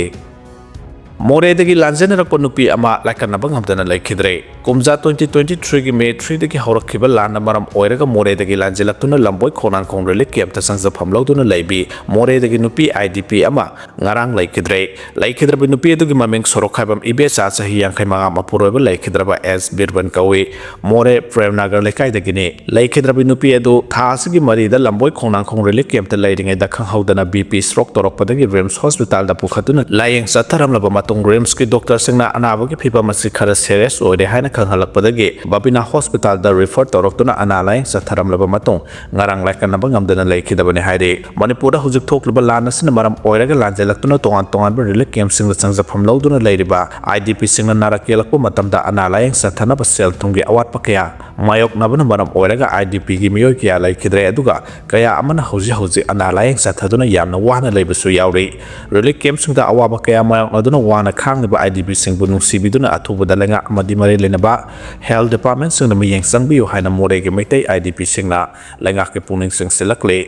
ꯃꯣꯔꯦꯗꯒꯤ ꯂꯥꯟꯖꯦꯟꯅꯔꯛꯄ ꯅꯨꯄꯤ ꯑꯃ ꯂꯥꯏꯀꯠꯅꯕ ꯉꯝꯗꯅ ꯂꯩꯈꯤꯗ꯭ꯔꯦ꯫ ꯀꯨꯝꯖꯥ twenty twenty-threeꯒꯤ May threeꯗꯒꯤ ꯍꯧꯔꯛꯈꯤꯕ ꯂꯥꯟꯅ ꯃꯔꯝ ꯑꯣꯏꯔꯒ ꯃꯣꯔꯦꯗꯒꯤ ꯂꯥꯟꯖꯦꯜꯂꯛꯇꯨꯅ ꯂꯝꯕꯣꯏ ꯈꯣꯡꯅꯥꯡꯈꯣꯡ relief campꯇ ꯆꯪꯖꯐꯝ ꯂꯧꯗꯨꯅ ꯂꯩꯕꯤ ꯃꯣꯔꯦꯗꯒꯤ ꯅꯨꯄꯤ IDP ꯑꯃ ꯉꯔꯥꯡ ꯂꯩꯈꯤꯗ꯭ꯔꯦ꯫ ꯂꯩꯈꯤꯗ꯭ꯔꯕ ꯅꯨꯄꯤ ꯑꯗꯨꯒꯤ ꯃꯃꯤꯡ ꯁꯣꯔꯣꯛꯈꯥꯏꯕꯝ ꯏꯕꯦꯆꯥ, ꯆꯍꯤ ꯌꯥꯡꯈꯩ ꯃꯉꯥ, ꯃꯄꯨꯔꯣꯏꯕ ꯂꯩꯈꯤꯗ꯭ꯔꯕ ꯑꯦꯁ ꯕꯤꯔꯕꯟ ꯀꯧꯏ꯫ ꯃꯣꯔꯦ ꯄ꯭ꯔꯦꯝꯅꯒꯔ ꯂꯩꯀꯥꯏꯗꯒꯤꯅꯤ꯫ ꯂꯩꯈꯤꯗ꯭ꯔꯕꯤ ꯅꯨꯄꯤ ꯑꯗꯨ ꯊꯥ ꯑꯁꯤꯒꯤ ꯃꯔꯤꯗ ꯂꯝꯕꯣꯏ ꯈꯣꯡꯅꯥꯡꯈꯣꯡ relief campꯇ ꯂꯩꯔꯤꯉꯩꯗ ꯈꯪꯍꯧꯗꯅ BP stroke ꯇꯧꯔꯛꯄꯗꯒꯤ RIMS hospitalꯗ ꯄꯨꯈꯠꯇꯨꯅ ꯂꯥꯌꯦꯡ ꯆꯠꯊꯔꯝꯂꯕ ꯃꯇꯨꯡ RIMSꯀꯤ doctorꯁꯤꯡꯅ ꯑꯅꯥꯕꯒꯤ ꯐꯤꯕꯝ ꯑꯁꯤ ꯈꯔ serious ꯑꯣꯏꯔꯦ ꯍꯥꯏꯅ ꯈꯪꯍꯜꯂꯛꯄꯗꯒꯤ ꯕꯕꯤꯅꯥ hospitalꯗ refer ꯇꯧꯔꯛꯇꯨꯅ ꯑꯅꯥ ꯂꯥꯌꯦꯡ ꯆꯠꯊꯔꯝꯂꯕ ꯃꯇꯨꯡ ꯉꯔꯥꯡ ꯂꯥꯏꯀꯠꯅꯕ ꯉꯝꯗꯅ ꯂꯩꯈꯤꯗꯕꯅꯤ ꯍꯥꯏꯔꯤ꯫ ꯃꯅꯤꯄꯨꯔꯗ ꯍꯧꯖꯤꯛ ꯊꯣꯛꯂꯤꯕ ꯂꯥꯟ ꯑꯁꯤꯅ ꯃꯔꯝ ꯑꯣꯏꯔꯒ ꯂꯥꯟꯖꯦꯜꯂꯛꯇꯨꯅ ꯇꯣꯉꯥꯟ ꯇꯣꯉꯥꯟꯕ relief campꯁꯤꯡꯗ ꯆꯪꯖꯐꯝ ꯂꯧꯗꯨꯅ ꯂꯩꯔꯤꯕ IDPꯁꯤꯡꯅ ꯅꯥꯔꯛ ꯌꯦꯛꯂꯛꯄ ꯃꯇꯝꯗ ꯑꯅꯥ ꯂꯥꯌꯦꯡ ꯆꯠꯊꯅꯕ ꯁꯦꯜ ꯊꯨꯝꯒꯤ ꯑꯋꯥꯠꯄ ꯀꯌꯥ ꯃꯥꯌꯣꯛꯅꯕꯅ ꯃꯔꯝ ꯑꯣꯏꯔꯒ IDPꯒꯤ ꯃꯤꯑꯣꯏ ꯀꯌꯥ ꯂꯩꯈꯤꯗ꯭ꯔꯦ, ꯑꯗꯨꯒ ꯀꯌꯥ ꯑꯃꯅ ꯍꯧꯖꯤꯛ ꯍꯧꯖꯤꯛ ꯑꯅꯥ ꯂꯥꯌꯦꯡ ꯆꯠꯊꯗꯨꯅ ꯌꯥꯝꯅ ꯋꯥꯅ ꯂꯩꯕꯁꯨ ꯌꯥꯎꯔꯤ꯫ Relief campꯁꯤꯡꯗ ꯑꯋꯥꯕ ꯀꯌꯥ ꯃꯥꯌꯣꯛꯅꯗꯨꯅ ꯋꯥꯅ ꯈꯥꯡꯂꯤꯕ IDPꯁꯤꯡꯕꯨ ꯅꯨꯡꯁꯤꯕꯤꯗꯨꯅ ꯑꯊꯨꯕꯗ ꯂꯩꯉꯥꯛ ꯑꯃꯗꯤ ꯃꯔꯤ ꯂꯩꯅꯕ health departmentꯁꯤꯡꯅ ꯃꯤꯠꯌꯦꯡ ꯆꯪꯕꯤꯌꯨ ꯍꯥꯏꯅ ꯃꯣꯔꯦꯒꯤ ꯃꯩꯇꯩ IDPꯁꯤꯡꯅ ꯂꯩꯉꯥꯛꯀꯤ ꯄꯨꯛꯅꯤꯡ ꯆꯤꯡꯁꯤꯜꯂꯛꯂꯤ꯫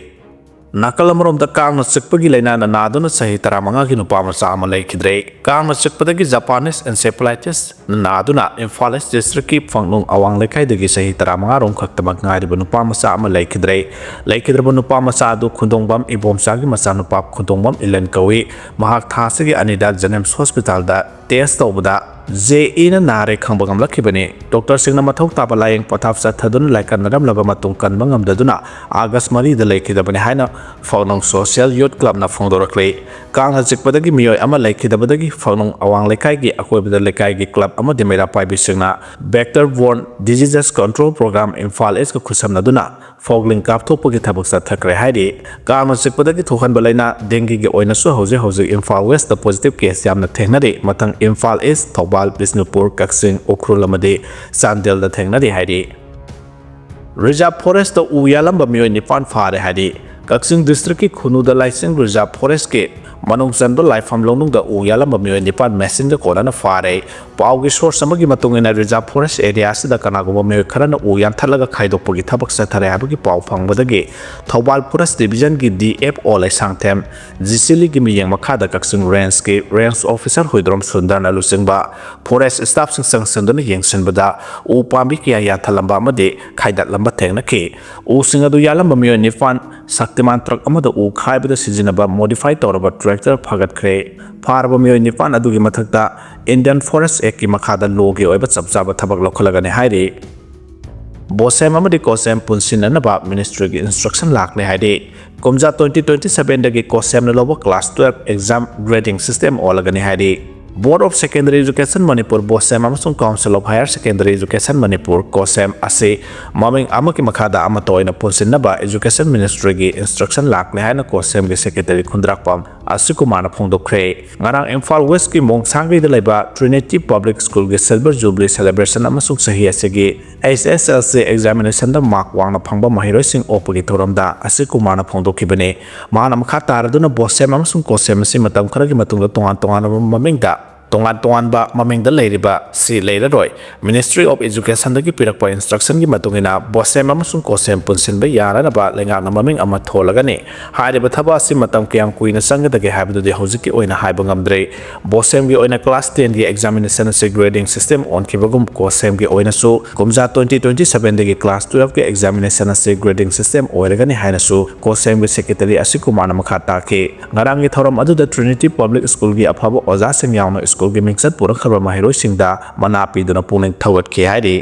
ꯅꯥꯀꯜ ꯑꯃꯔꯣꯝꯗ ꯀꯥꯡꯅ ꯆꯤꯛꯄꯒꯤ ꯂꯥꯏꯅꯥꯅ ꯅꯥꯗꯨꯅ ꯆꯍꯤ ꯇꯔꯥꯃꯉꯥꯒꯤ ꯅꯨꯄꯥ ꯃꯆꯥ ꯑꯃ ꯂꯩꯈꯤꯗ꯭ꯔꯦ꯫ ꯀꯥꯡꯅ ꯆꯤꯛꯄꯗꯒꯤ Japanese encephalitis ꯅꯥꯗꯨꯅ ꯏꯝꯐꯥꯜ ꯏꯁ districtꯀꯤ ꯐꯪꯂꯣꯡ ꯑꯋꯥꯡ ꯂꯩꯀꯥꯏꯗꯒꯤ ꯆꯍꯤ ꯇꯔꯥꯃꯉꯥ ꯔꯣꯝ ꯈꯛꯇꯃꯛ ꯉꯥꯏꯔꯤꯕ ꯅꯨꯄꯥ ꯃꯆꯥ ꯑꯃ ꯂꯩꯈꯤꯗ꯭ꯔꯦ꯫ ꯂꯩꯈꯤꯗ꯭ꯔꯕ ꯅꯨꯄꯥ ꯃꯆꯥ ꯑꯗꯨ ꯈꯨꯟꯗꯣꯡꯕꯝ ꯏꯕꯣꯝꯆꯥꯒꯤ ꯃꯆꯥꯅꯨꯄꯥ ꯈꯨꯟꯗꯣꯡꯕꯝ ꯏꯂꯟ ꯀꯧꯏ꯫ ꯃꯍꯥꯛ ꯊꯥ ꯑꯁꯤꯒꯤ ꯑꯅꯤꯗ JNIMS hospitalꯗ test ꯇꯧꯕꯗ JEꯅ ꯅꯥꯔꯦ ꯈꯪꯕ ꯉꯝꯂꯛꯈꯤꯕꯅꯤ꯫ Doctorꯁꯤꯡꯅ ꯃꯊꯧ ꯇꯥꯕ ꯂꯥꯌꯦꯡ ꯄꯊꯥꯞ ꯆꯠꯊꯗꯨꯅ ꯂꯥꯏꯀꯠꯅꯔꯝꯂꯕ ꯃꯇꯨꯡ ꯀꯟꯕ ꯉꯝꯗꯗꯨꯅ August ꯃꯔꯤꯗ ꯂꯩꯈꯤꯗꯕꯅꯤ ꯍꯥꯏꯅ ꯐꯪꯂꯣꯡ Social Youth Clubꯅ ꯐꯣꯡꯗꯣꯔꯛꯂꯤ꯫ ꯀꯥꯡꯅ ꯆꯤꯛꯄꯗꯒꯤ ꯃꯤꯑꯣꯏ ꯑꯃ ꯂꯩꯈꯤꯗꯕꯗꯒꯤ ꯐꯪꯂꯣꯡ ꯑꯋꯥꯡ ꯂꯩꯀꯥꯏꯒꯤ ꯑꯀꯣꯏꯕꯗ ꯂꯩꯀꯥꯏꯒꯤ club ꯑꯃꯗꯤ ꯃꯩꯔꯥ ꯄꯥꯏꯕꯤꯁꯤꯡꯅ Vector Borne Diseases Control Program Imphal ꯏꯁꯀ ꯈꯨꯠꯁꯝꯅꯗꯨꯅ ꯐꯣꯒ꯭ꯂꯤꯡ ꯀꯥꯞꯊꯣꯛꯄꯒꯤ ꯊꯕꯛ ꯆꯠꯊꯈ꯭ꯔꯦ ꯍꯥꯏꯔꯤ꯫ ꯀꯥꯡꯅ ꯆꯤꯛꯄꯗꯒꯤ ꯊꯣꯛꯍꯟꯕ ꯂꯥꯏꯅꯥ dengueꯒꯤ ꯑꯣꯏꯅꯁꯨ ꯍꯧꯖꯤꯛ ꯍꯧꯖꯤꯛ ꯏꯝꯐꯥꯜ Westꯇ positive case ꯌꯥꯝꯅ ꯊꯦꯡꯅꯔꯤ꯫ ꯃꯊꯪ ꯏꯝꯐꯥꯜ East, ꯊꯧꯕꯥꯜ, ꯕꯤꯁꯅꯨꯄꯨꯔ, ꯀꯛꯆꯤꯡ, ꯎꯈ꯭ꯔꯨꯜ ꯑꯃꯗꯤ ꯆꯥꯟꯗꯦꯜꯗ ꯊꯦꯡꯅꯔꯤ ꯍꯥꯏꯔꯤ꯫ Reserve forestꯇ ꯎ ꯌꯥꯜꯂꯝꯕ ꯃꯤꯑꯣꯏ ꯅꯤꯄꯥꯟ ꯐꯥꯔꯦ ꯍꯥꯏꯔꯤ꯫ ꯀꯛꯆꯤꯡ ꯗꯤꯁꯇ꯭ꯔꯤꯛꯀꯤ ꯈꯨꯅꯨꯗ ꯂꯥꯏꯆꯤꯡ ꯔꯤꯖꯥꯔꯚ ꯐꯣꯔꯦꯁ꯭ꯠꯀꯤ ꯃꯅꯨꯡ ꯆꯟꯕ ꯂꯥꯏꯐꯝ ꯂꯧꯅꯨꯡꯗ ꯎ ꯌꯥꯜꯂꯝꯕ ꯃꯤꯑꯣꯏ ꯅꯤꯄꯥꯟ ꯃꯦꯆꯤꯟꯒ ꯀꯣꯟꯅꯅ ꯐꯥꯔꯦ꯫ ꯄꯥꯎꯒꯤ ꯁꯣꯔꯁ ꯑꯃꯒꯤ ꯃꯇꯨꯡ ꯏꯟꯅ, ꯔꯤꯖꯥꯔꯚ ꯐꯣꯔꯦꯁ꯭ꯠ ꯑꯦꯔꯤꯌꯥ ꯑꯁꯤꯗ ꯀꯅꯥꯒꯨꯝꯕ ꯃꯤꯑꯣꯏ ꯈꯔꯅ ꯎ ꯌꯥꯟꯊꯠꯂꯒ ꯈꯥꯏꯗꯣꯛꯄꯒꯤ ꯊꯕꯛ ꯆꯠꯊꯔꯦ ꯍꯥꯏꯕꯒꯤ ꯄꯥꯎ ꯐꯪꯕꯗꯒꯤ ꯊꯧꯕꯥꯜ ꯐꯣꯔꯦꯁ꯭ꯠ ꯗꯤꯕꯤꯖꯟꯒꯤ ꯗꯤ ꯑꯦꯐ ꯑꯣ ꯂꯩꯁꯥꯡꯊꯦꯝ ꯖꯤꯁꯤꯂꯤꯒꯤ ꯃꯤꯠꯌꯦꯡ ꯃꯈꯥꯗ ꯀꯛꯆꯤꯡ ꯔꯦꯟꯖꯀꯤ ꯔꯦꯟꯖ ꯑꯣꯐꯤꯁꯥꯔ ꯍꯨꯏꯗ꯭ꯔꯣꯝ ꯁꯨꯟꯗꯔꯅ ꯂꯨꯆꯤꯡꯕ ꯐꯣꯔꯦꯁ꯭ꯠ ꯁ꯭ꯇꯥꯐꯁꯤꯡ ꯆꯪꯁꯤꯟꯗꯨꯅ ꯌꯦꯡꯁꯤꯟꯕꯗ ꯎ ꯄꯥꯝꯕꯤ ꯀꯌꯥ ꯌꯥꯟꯊꯠꯂꯝꯕ ꯑꯃꯗꯤ ꯈꯥꯏꯗꯠꯂꯝꯕ ꯊꯦꯡꯅꯈꯤ꯫ ꯎꯁꯤꯡ ꯑꯗꯨ ꯌꯥꯜꯂꯝꯕ ꯃꯤꯑꯣꯏ ꯅꯤꯄꯥꯟ ꯁꯛꯇꯤꯃꯥꯟ ꯇ꯭ꯔꯛ ꯑꯃꯗ ꯎ ꯈꯥꯏꯕꯗ ꯁꯤꯖꯤꯟꯅꯕ ꯃꯣꯗꯤꯐꯥꯏ ꯇꯧꯔꯕ ꯇ꯭ꯔꯦꯛꯇꯔ ꯐꯥꯒꯠꯈ꯭ꯔꯦ꯫ ꯐꯥꯔꯕ ꯃꯤꯑꯣꯏ ꯅꯤꯄꯥꯟ ꯑꯗꯨꯒꯤ ꯃꯊꯛꯇ ꯏꯟꯗꯤꯌꯟ ꯐꯣꯔꯦꯁ꯭ꯠ ꯑꯦꯛꯀꯤ ꯃꯈꯥꯗ ꯂꯣꯒꯤ ꯑꯣꯏꯕ ꯆꯞ ꯆꯥꯕ ꯊꯕꯛ ꯂꯧꯈꯠꯂꯒꯅꯤ ꯍꯥꯏꯔꯤ꯫ ꯕꯣꯁꯦꯝ ꯑꯃꯗꯤ ꯀꯣꯁꯦꯝ ꯄꯨꯟꯁꯤꯟꯅꯅꯕ ꯃꯤꯅꯤꯁꯇ꯭ꯔꯤꯒꯤ ꯏꯟꯁꯇ꯭ꯔꯛꯁꯟ ꯂꯥꯛꯂꯦ ꯍꯥꯏꯔꯤ꯫ ꯀꯨꯝꯖꯥ ꯇ꯭ꯋꯦꯟꯇꯤ ꯇ꯭ꯋꯦꯟꯇꯤ ꯁꯚꯦꯟꯗꯒꯤ ꯀꯣꯁꯦꯝꯅ ꯂꯧꯕ class twelve exam grading system ꯑꯣꯜꯂꯒꯅꯤ ꯍꯥꯏꯔꯤ꯫ Board of secondary education Manipur, BOSEM ꯑꯃꯁꯨꯡ council of higher secondary education Manipur, COHSEM ꯑꯁꯤ ꯃꯃꯤꯡ ꯑꯃꯒꯤ ꯃꯈꯥꯗ ꯑꯃꯠꯇ ꯑꯣꯏꯅ ꯄꯨꯟꯁꯤꯟꯅꯕ ꯏꯖꯨꯀꯦꯁꯟ ꯃꯤꯅꯤꯁꯇ꯭ꯔꯤꯒꯤ ꯏꯟꯁꯇ꯭ꯔꯛꯁꯟ ꯂꯥꯛꯂꯦ ꯍꯥꯏꯅ ꯀꯣꯁꯦꯝꯒꯤ ꯁꯦꯀ꯭ꯔꯦꯇꯔꯤ ꯈꯨꯟꯗ꯭ꯔꯥꯛꯄꯝ ꯑꯁꯤꯀꯨꯃꯥꯔꯅ ꯐꯣꯡꯗꯣꯛꯈ꯭ꯔꯦ꯫ ꯉꯔꯥꯡ ꯏꯝꯐꯥꯜ ꯋꯦꯁ꯭ꯠꯀꯤ ꯃꯣꯡꯁꯥꯡꯒꯩꯗ ꯂꯩꯕ ꯇ꯭ꯔꯤꯅꯤꯇꯤ ꯄꯕ꯭ꯂꯤꯛ ꯁ꯭ꯀꯨꯜꯒꯤ ꯁꯤꯜꯚꯔ ꯖꯨꯕꯤꯂꯤ ꯁꯦꯂꯦꯕ꯭ꯔꯦꯁꯟ ꯑꯃꯁꯨꯡ ꯆꯍꯤ ꯑꯁꯤꯒꯤ ꯑꯩꯆ ꯑꯦꯁ ꯑꯦꯜ ꯁꯤ ꯑꯦꯛꯖꯥꯃꯤꯅꯦꯁꯟꯗ ꯃꯥꯔꯛ ꯋꯥꯡꯅ ꯐꯪꯕ ꯃꯍꯩꯔꯣꯏꯁꯤꯡ ꯑꯣꯛꯄꯒꯤ ꯊꯧꯔꯝꯗ ꯑꯁꯤꯀꯨꯃꯥꯔꯅ ꯐꯣꯡꯗꯣꯛꯈꯤꯕꯅꯤ꯫ ꯃꯍꯥꯛꯅ ꯃꯈꯥ ꯇꯥꯔꯗꯨꯅ ꯕꯣꯁꯦꯝ ꯑꯃꯁꯨꯡ ꯀꯣꯁꯦꯝ ꯑꯁꯤ ꯃꯇꯝ ꯈꯔꯒꯤ ꯃꯇꯨꯡꯗ ꯇꯣꯉꯥꯟ ꯇꯣꯉꯥꯟꯕ ꯃꯃꯤꯡꯗ, ꯇꯣꯉꯥꯟ ꯇꯣꯉꯥꯟꯕ ꯃꯃꯤꯡꯗ ꯂꯩꯔꯤꯕ ꯁꯤ ꯂꯩꯔꯔꯣꯏ꯫ ꯃꯤꯅꯤꯁꯇ꯭ꯔꯤ ꯑꯣꯐ ꯏꯖꯨꯀꯦꯁꯟꯗꯒꯤ ꯄꯤꯔꯛꯄ ꯏꯟꯁꯇ꯭ꯔꯛꯁꯟꯒꯤ ꯃꯇꯨꯡ ꯏꯟꯅ ꯕꯣꯁꯦꯝ ꯑꯃꯁꯨꯡ ꯀꯣꯁꯦꯝ ꯄꯨꯟꯁꯤꯟꯕ ꯌꯥꯅꯅꯕ ꯂꯩꯉꯥꯛꯅ ꯃꯃꯤꯡ ꯑꯃ ꯊꯣꯜꯂꯒꯅꯤ꯫ ꯍꯥꯏꯔꯤꯕ ꯊꯕꯛ ꯑꯁꯤ ꯃꯇꯝ ꯀꯌꯥꯝ ꯀꯨꯏꯅ ꯆꯪꯒꯗꯒꯦ ꯍꯥꯏꯕꯗꯨꯗꯤ ꯍꯧꯖꯤꯛꯀꯤ ꯑꯣꯏꯅ ꯍꯥꯏꯕ ꯉꯝꯗ꯭ꯔꯤ꯫ ꯕꯣꯁꯦꯝꯒꯤ ꯑꯣꯏꯅ ꯀ꯭ꯂꯥꯁ ꯇꯦꯟꯒꯤ ꯑꯦꯛꯖꯥꯃꯤꯅꯦꯁꯟ ꯑꯁꯤ ꯒ꯭ꯔꯦꯗꯤꯡ ꯁꯤꯁꯇꯦꯝ ꯑꯣꯟꯈꯤꯕꯒꯨꯝ, ꯀꯣꯁꯦꯝꯒꯤ ꯑꯣꯏꯅꯁꯨ ꯀꯨꯝꯖꯥ ꯇ꯭ꯋꯦꯟꯇꯤ ꯇ꯭ꯋꯦꯟꯇꯤ ꯁꯚꯦꯟꯗꯒꯤ ꯀ꯭ꯂꯥꯁ ꯇꯨꯋꯦꯜꯐꯀꯤ ꯑꯦꯛꯖꯥꯃꯤꯅꯦꯁꯟ ꯑꯁꯤ ꯒ꯭ꯔꯦꯗꯤꯡ ꯁꯤꯁꯇꯦꯝ ꯑꯣꯏꯔꯒꯅꯤ ꯍꯥꯏꯅꯁꯨ ꯀꯣꯁꯦꯝꯒꯤ ꯁꯦꯀ꯭ꯔꯦꯇꯔꯤ ꯑꯁꯤꯀꯨꯃꯥꯔꯅ ꯃꯈꯥ ꯇꯥꯈꯤ꯫ ꯉꯔꯥꯡꯒꯤ ꯊꯧꯔꯝ ꯑꯗꯨꯗ ꯇ꯭ꯔꯤꯅꯤꯇꯤ ꯄꯕ꯭ꯂꯤꯛ ꯁ꯭ꯀꯨꯜꯒꯤ ꯑꯐꯕ ꯑꯣꯖꯥꯁꯤꯡ ꯌꯥꯎꯅ ꯁ꯭ꯀꯨꯜꯒꯤ ꯃꯤꯡꯆꯠ ꯄꯨꯔꯛꯈ꯭ꯔꯕ ꯃꯍꯩꯔꯣꯏꯁꯤꯡꯗ ꯃꯅꯥ ꯄꯤꯗꯨꯅ ꯄꯨꯛꯅꯤꯡ ꯊꯧꯒꯠꯈꯤ ꯍꯥꯏꯔꯤ꯫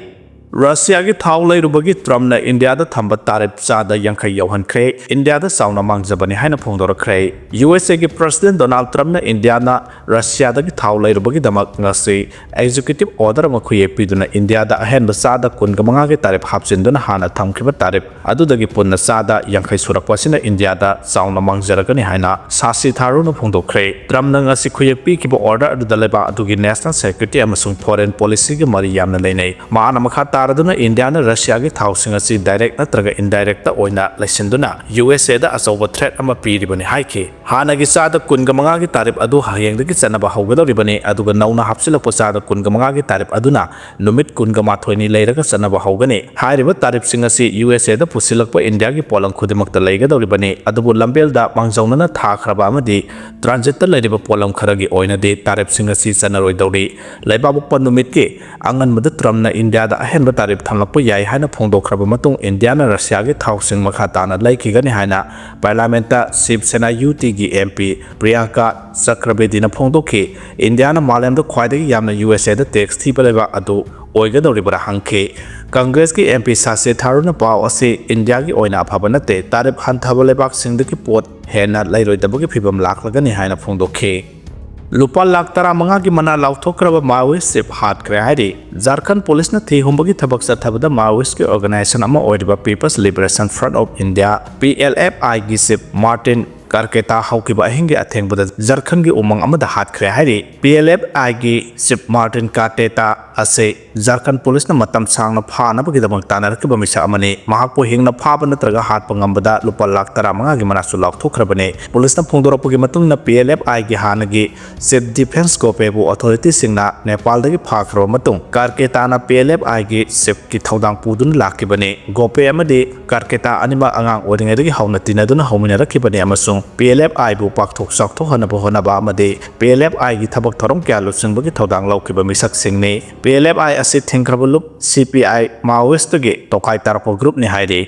ꯔꯁꯤꯌꯥꯒꯤ ꯊꯥꯎ ꯂꯩꯔꯨꯕꯒꯤ ꯇ꯭ꯔꯝꯞꯅ ꯏꯟꯗꯤꯌꯥꯗ ꯊꯝꯕ ꯇꯥꯔꯤꯐ ꯆꯥꯗ ꯌꯥꯡꯈꯩ ꯌꯧꯍꯟꯈ꯭ꯔꯦ꯫ ꯏꯟꯗꯤꯌꯥꯗ ꯆꯥꯎꯅ ꯃꯥꯡꯖꯕꯅꯤ ꯍꯥꯏꯅ ꯐꯣꯡꯗꯣꯔꯛꯈ꯭ꯔꯦ꯫ ꯌꯨ ꯑꯦꯁ ꯑꯦꯒꯤ ꯄ꯭ꯔꯁꯤꯗꯦꯟꯠ ꯗꯣꯅꯥꯜꯗ ꯇ꯭ꯔꯝꯞꯅ ꯏꯟꯗꯤꯌꯥꯅ ꯔꯁꯤꯌꯥꯗꯒꯤ ꯊꯥꯎ ꯂꯩꯔꯨꯕꯒꯤꯗꯃꯛ ꯉꯁꯤ ꯑꯦꯛꯖꯤꯀ꯭ꯌꯨꯇꯤꯚ ꯑꯣꯔꯗꯔ ꯑꯃ ꯈꯨꯌꯦꯛ ꯄꯤꯗꯨꯅ ꯏꯟꯗꯤꯌꯥꯗ ꯑꯍꯦꯟꯕ ꯆꯥꯗ ꯀꯨꯟꯒ ꯃꯉꯥꯒꯤ ꯇꯥꯔꯤꯐ ꯍꯥꯞꯆꯤꯟꯗꯨꯅ ꯍꯥꯟꯅ ꯊꯝꯈꯤꯕ ꯇꯥꯔꯤꯐ ꯑꯗꯨꯗꯒꯤ ꯄꯨꯟꯅ ꯆꯥꯗ ꯌꯥꯡꯈꯩ ꯁꯨꯔꯛꯄ ꯑꯁꯤꯅ ꯏꯟꯗꯤꯌꯥꯗ ꯆꯥꯎꯅ ꯃꯥꯡꯖꯔꯒꯅꯤ ꯍꯥꯏꯅ ꯁꯥꯁꯤ ꯊꯥꯔꯨꯔꯅ ꯐꯣꯡꯗꯣꯛꯈ꯭ꯔꯦ꯫ ꯇ꯭ꯔꯝꯞꯅ ꯉꯁꯤ ꯈꯨꯌꯦꯛ ꯄꯤꯈꯤꯕ ꯑꯣꯔꯗꯔ ꯑꯗꯨꯗ ꯂꯩꯕꯥꯛ ꯑꯗꯨꯒꯤ ꯅꯦꯁꯅꯦꯜ ꯁꯦꯀ꯭ꯌꯨꯔꯤꯇꯤ ꯑꯃꯁꯨꯡ ꯐꯣꯔꯦꯟ ꯄꯣꯂꯤꯁꯤꯒ ꯃꯔꯤ ꯌꯥꯝꯅ ꯂꯩꯅꯩ꯫ ꯃꯍꯥꯛꯅ ꯃꯈꯥ ꯇꯥ ꯌꯥꯔꯗꯨꯅ ꯏꯟꯗꯤꯌꯥꯅ ꯔꯁꯤꯌꯥꯒꯤ ꯊꯥꯎꯁꯤꯡ ꯑꯁꯤ direct ꯅꯠꯇ꯭ꯔꯒ indirect ꯑꯣꯏꯅ ꯂꯩꯁꯤꯟꯗꯨꯅ ꯌꯨ ꯑꯦꯁ ꯑꯦꯗ ꯑꯆꯧꯕ threat ꯑꯃ ꯄꯤꯔꯤꯕꯅꯤ ꯍꯥꯏꯈꯤ꯫ ꯍꯥꯟꯅꯒꯤ ꯆꯥꯗ ꯀꯨꯟꯒ ꯃꯉꯥꯒꯤ ꯇꯥꯔꯤꯐ ꯑꯗꯨ ꯍꯌꯦꯡꯗꯒꯤ ꯆꯠꯅꯕ ꯍꯧꯒꯗꯧꯔꯤꯕꯅꯤ, ꯑꯗꯨꯒ ꯅꯧꯅ ꯍꯥꯞꯆꯤꯜꯂꯛꯄ ꯆꯥꯗ ꯀꯨꯟꯒ ꯃꯉꯥꯒꯤ ꯇꯥꯔꯤꯐ ꯑꯗꯨꯅ ꯅꯨꯃꯤꯠ ꯀꯨꯟꯒ ꯃꯥꯊꯣꯏꯅꯤ ꯂꯩꯔꯒ ꯆꯠꯅꯕ ꯍꯧꯒꯅꯤ꯫ ꯍꯥꯏꯔꯤꯕ ꯇꯥꯔꯤꯐꯁꯤꯡ ꯑꯁꯤ ꯌꯨ ꯑꯦꯁ ꯑꯦꯗ ꯄꯨꯁꯤꯜꯂꯛꯄ ꯏꯟꯗꯤꯌꯥꯒꯤ ꯄꯣꯠꯂꯝ ꯈꯨꯗꯤꯡꯃꯛꯇ ꯂꯩꯒꯗꯧꯔꯤꯕꯅꯤ, ꯑꯗꯨꯕꯨ ꯂꯝꯕꯦꯜꯗ ꯃꯥꯡꯖꯧꯅꯅ ꯊꯥꯈ꯭ꯔꯕ ꯑꯃꯗꯤ transit ꯇ ꯂꯩꯔꯤꯕ ꯄꯣꯠꯂꯝ ꯈꯔꯒꯤ ꯑꯣꯏꯅꯗꯤ ꯇꯥꯔꯤꯐꯁꯤꯡ ꯑꯁꯤ ꯆꯠꯅꯔꯣꯏꯗꯧꯔꯤ꯫ ꯂꯩꯕꯥꯛꯄꯣꯛꯄ ꯅꯨꯃꯤꯠꯀꯤ ꯑꯉꯟꯕꯗ ꯇ꯭ꯔꯝꯞꯅ ꯏꯟꯗꯤꯌꯥꯗ ꯑꯍꯦꯟꯕ ꯇꯥꯔꯤꯐ ꯊꯝꯂꯛꯄ ꯌꯥꯏ ꯍꯥꯏꯅ ꯐꯣꯡꯗꯣꯛꯈ꯭ꯔꯕ ꯃꯇꯨꯡ, ꯏꯟꯗꯤꯌꯥꯅ ꯔꯁꯤꯌꯥꯒꯤ ꯊꯥꯎꯁꯤꯡ ꯃꯈꯥ ꯇꯥꯅ ꯂꯩꯈꯤꯒꯅꯤ ꯍꯥꯏꯅ ꯄꯥꯔꯂꯤꯌꯥꯃꯦꯟꯠꯇ ꯁꯤꯕ ꯁꯦꯅꯥ ꯌꯨ ꯇꯤꯒꯤ ꯑꯦꯝ ꯄꯤ ꯄ꯭ꯔꯤꯌꯥꯡꯀꯥ ꯆꯀ꯭ꯔꯕꯦꯗꯤꯅ ꯐꯣꯡꯗꯣꯛꯈꯤ꯫ ꯏꯟꯗꯤꯌꯥꯅ ꯃꯥꯂꯦꯝꯗ ꯈ꯭ꯋꯥꯏꯗꯒꯤ ꯌꯥꯝꯅ ꯌꯨ ꯑꯦꯁ ꯑꯦꯗ ꯇꯦꯛꯁ ꯊꯤꯕ ꯂꯩꯕꯥꯛ ꯑꯗꯨ ꯑꯣꯏꯒꯗꯧꯔꯤꯕ꯭ꯔꯥ ꯍꯪꯈꯤ꯫ ꯀꯪꯒ꯭ꯔꯦꯁꯀꯤ ꯑꯦꯝ ꯄꯤ ꯁꯥꯁꯤ ꯊꯥꯔꯨꯔꯅ ꯄꯥꯎ ꯑꯁꯤ ꯏꯟꯗꯤꯌꯥꯒꯤ ꯑꯣꯏꯅ ꯑꯐꯕ ꯅꯠꯇꯦ, ꯇꯥꯔꯤꯐ ꯍꯟꯊꯕ ꯂꯩꯕꯥꯛꯁꯤꯡꯗꯒꯤ ꯄꯣꯠ ꯍꯦꯟꯅ ꯂꯩꯔꯣꯏꯗꯕꯒꯤ ꯐꯤꯚꯝ ꯂꯥꯛꯂꯒꯅꯤ ꯍꯥꯏꯅ ꯐꯣꯡꯗꯣꯛꯈꯤ꯫ ꯂꯨꯄꯥ ꯂꯥꯈ ꯇꯔꯥꯃꯉꯥꯒꯤ ꯃꯅꯥ ꯂꯥꯎꯊꯣꯛꯈ꯭ꯔꯕ Maoist ꯆꯤꯐ ꯍꯥꯠꯈ꯭ꯔꯦ ꯍꯥꯏꯔꯤ꯫ ꯖꯥꯔꯈꯟ ꯄꯨꯂꯤꯁꯅ ꯊꯤ ꯍꯨꯝꯕꯒꯤ ꯊꯕꯛ ꯆꯠꯊꯕꯗ Maoist ꯀꯤ organization ꯑꯃ ꯑꯣꯏꯔꯤꯕ People's Liberation Front of India, P L F I ꯒꯤ ꯆꯤꯐ ꯃꯥꯔꯇꯤꯟ ꯀꯥꯔꯀꯦꯇꯥ ꯍꯧꯈꯤꯕ ꯑꯍꯤꯡꯒꯤ ꯑꯊꯦꯡꯕꯗ ꯖꯥꯔꯈꯟꯒꯤ ꯎꯃꯪ ꯑꯃꯗ ꯍꯥꯠꯈ꯭ꯔꯦ ꯍꯥꯏꯔꯤ꯫ ꯄꯤ ꯑꯦꯜ ꯑꯦꯐ ꯑꯥꯏ ꯒꯤ ꯆꯤꯐ ꯃꯥꯔꯇꯤꯟ ꯀꯥꯔꯇꯦꯇꯥ ꯑꯁꯤ ꯖꯥꯔꯈꯟ ꯄꯨꯂꯤꯁꯅ ꯃꯇꯝ ꯁꯥꯡꯅ ꯐꯥꯅꯕꯒꯤꯗꯃꯛ ꯇꯥꯟꯅꯔꯛꯈꯤꯕ ꯃꯤꯁꯛ ꯑꯃꯅꯤ꯫ ꯃꯍꯥꯛꯄꯨ ꯍꯤꯡꯅ ꯐꯥꯕ ꯅꯠꯇ꯭ꯔꯒ ꯍꯥꯠꯄ ꯉꯝꯕꯗ ꯂꯨꯄꯥ ꯂꯥꯈ ꯇꯔꯥꯃꯉꯥꯒꯤ ꯃꯅꯥꯁꯨ ꯂꯥꯎꯊꯣꯛꯈ꯭ꯔꯕꯅꯤ꯫ ꯄꯨꯂꯤꯁꯅ ꯐꯣꯡꯗꯣꯔꯛꯄꯒꯤ ꯃꯇꯨꯡ ꯏꯟꯅ, ꯄꯤ ꯑꯦꯜ ꯑꯦꯐ ꯑꯥꯏ ꯒꯤ ꯍꯥꯟꯅꯒꯤ ꯆꯤꯐ ꯗꯤꯐꯦꯟꯁ ꯒꯣꯄꯦꯕꯨ ꯑꯣꯊꯣꯔꯤꯇꯤꯁꯤꯡꯅ ꯅꯦꯄꯥꯜꯗꯒꯤ ꯐꯥꯈ꯭ꯔꯕ ꯃꯇꯨꯡ, ꯀꯥꯔꯀꯦꯇꯥꯅ ꯄꯤ ꯑꯦꯜ ꯑꯦꯐ ꯑꯥꯏ ꯒꯤ ꯆꯤꯐꯀꯤ ꯊꯧꯗꯥꯡ ꯄꯨꯗꯨꯅ ꯂꯥꯛꯈꯤꯕꯅꯤ꯫ ꯒꯣꯄꯦ ꯑꯃꯗꯤ ꯀꯥꯔꯀꯦꯇꯥ ꯑꯅꯤꯃꯛ ꯑꯉꯥꯡ ꯑꯣꯏꯔꯤꯉꯩꯗꯒꯤ ꯍꯧꯅ ꯇꯤꯟꯅꯗꯨꯅ ꯍꯧꯃꯤꯟꯅꯔꯛꯈꯤꯕꯅꯤ ꯑꯃꯁꯨꯡ ꯄꯤ ꯑꯦꯜ ꯑꯦꯐ ꯑꯥꯏ ꯕꯨ ꯄꯥꯛꯊꯣꯛ ꯆꯥꯎꯊꯣꯛꯍꯟꯅꯕ ꯍꯣꯠꯅꯕ ꯑꯃꯗꯤ ꯄꯤ ꯑꯦꯜ ꯑꯦꯐ ꯑꯥꯏ ꯒꯤ ꯊꯕꯛ ꯊꯧꯔꯝ ꯀꯌꯥ ꯂꯨꯆꯤꯡꯕꯒꯤ ꯊꯧꯗꯥꯡ ꯂꯧꯈꯤꯕ ꯃꯤꯁꯛꯁꯤꯡꯅꯤ꯫ ꯄꯤ ꯑꯦꯜ ꯑꯦꯐ ꯑꯥꯏ ꯑꯁꯤ ꯊꯤꯡꯈ꯭ꯔꯕ ꯂꯨꯞ ꯁꯤ ꯄꯤ ꯑꯥꯏ Maoist ꯀꯤ ꯇꯣꯈꯥꯏ ꯇꯥꯔꯛꯄ ꯒ꯭ꯔꯨꯞꯅꯤ ꯍꯥꯏꯔꯤ꯫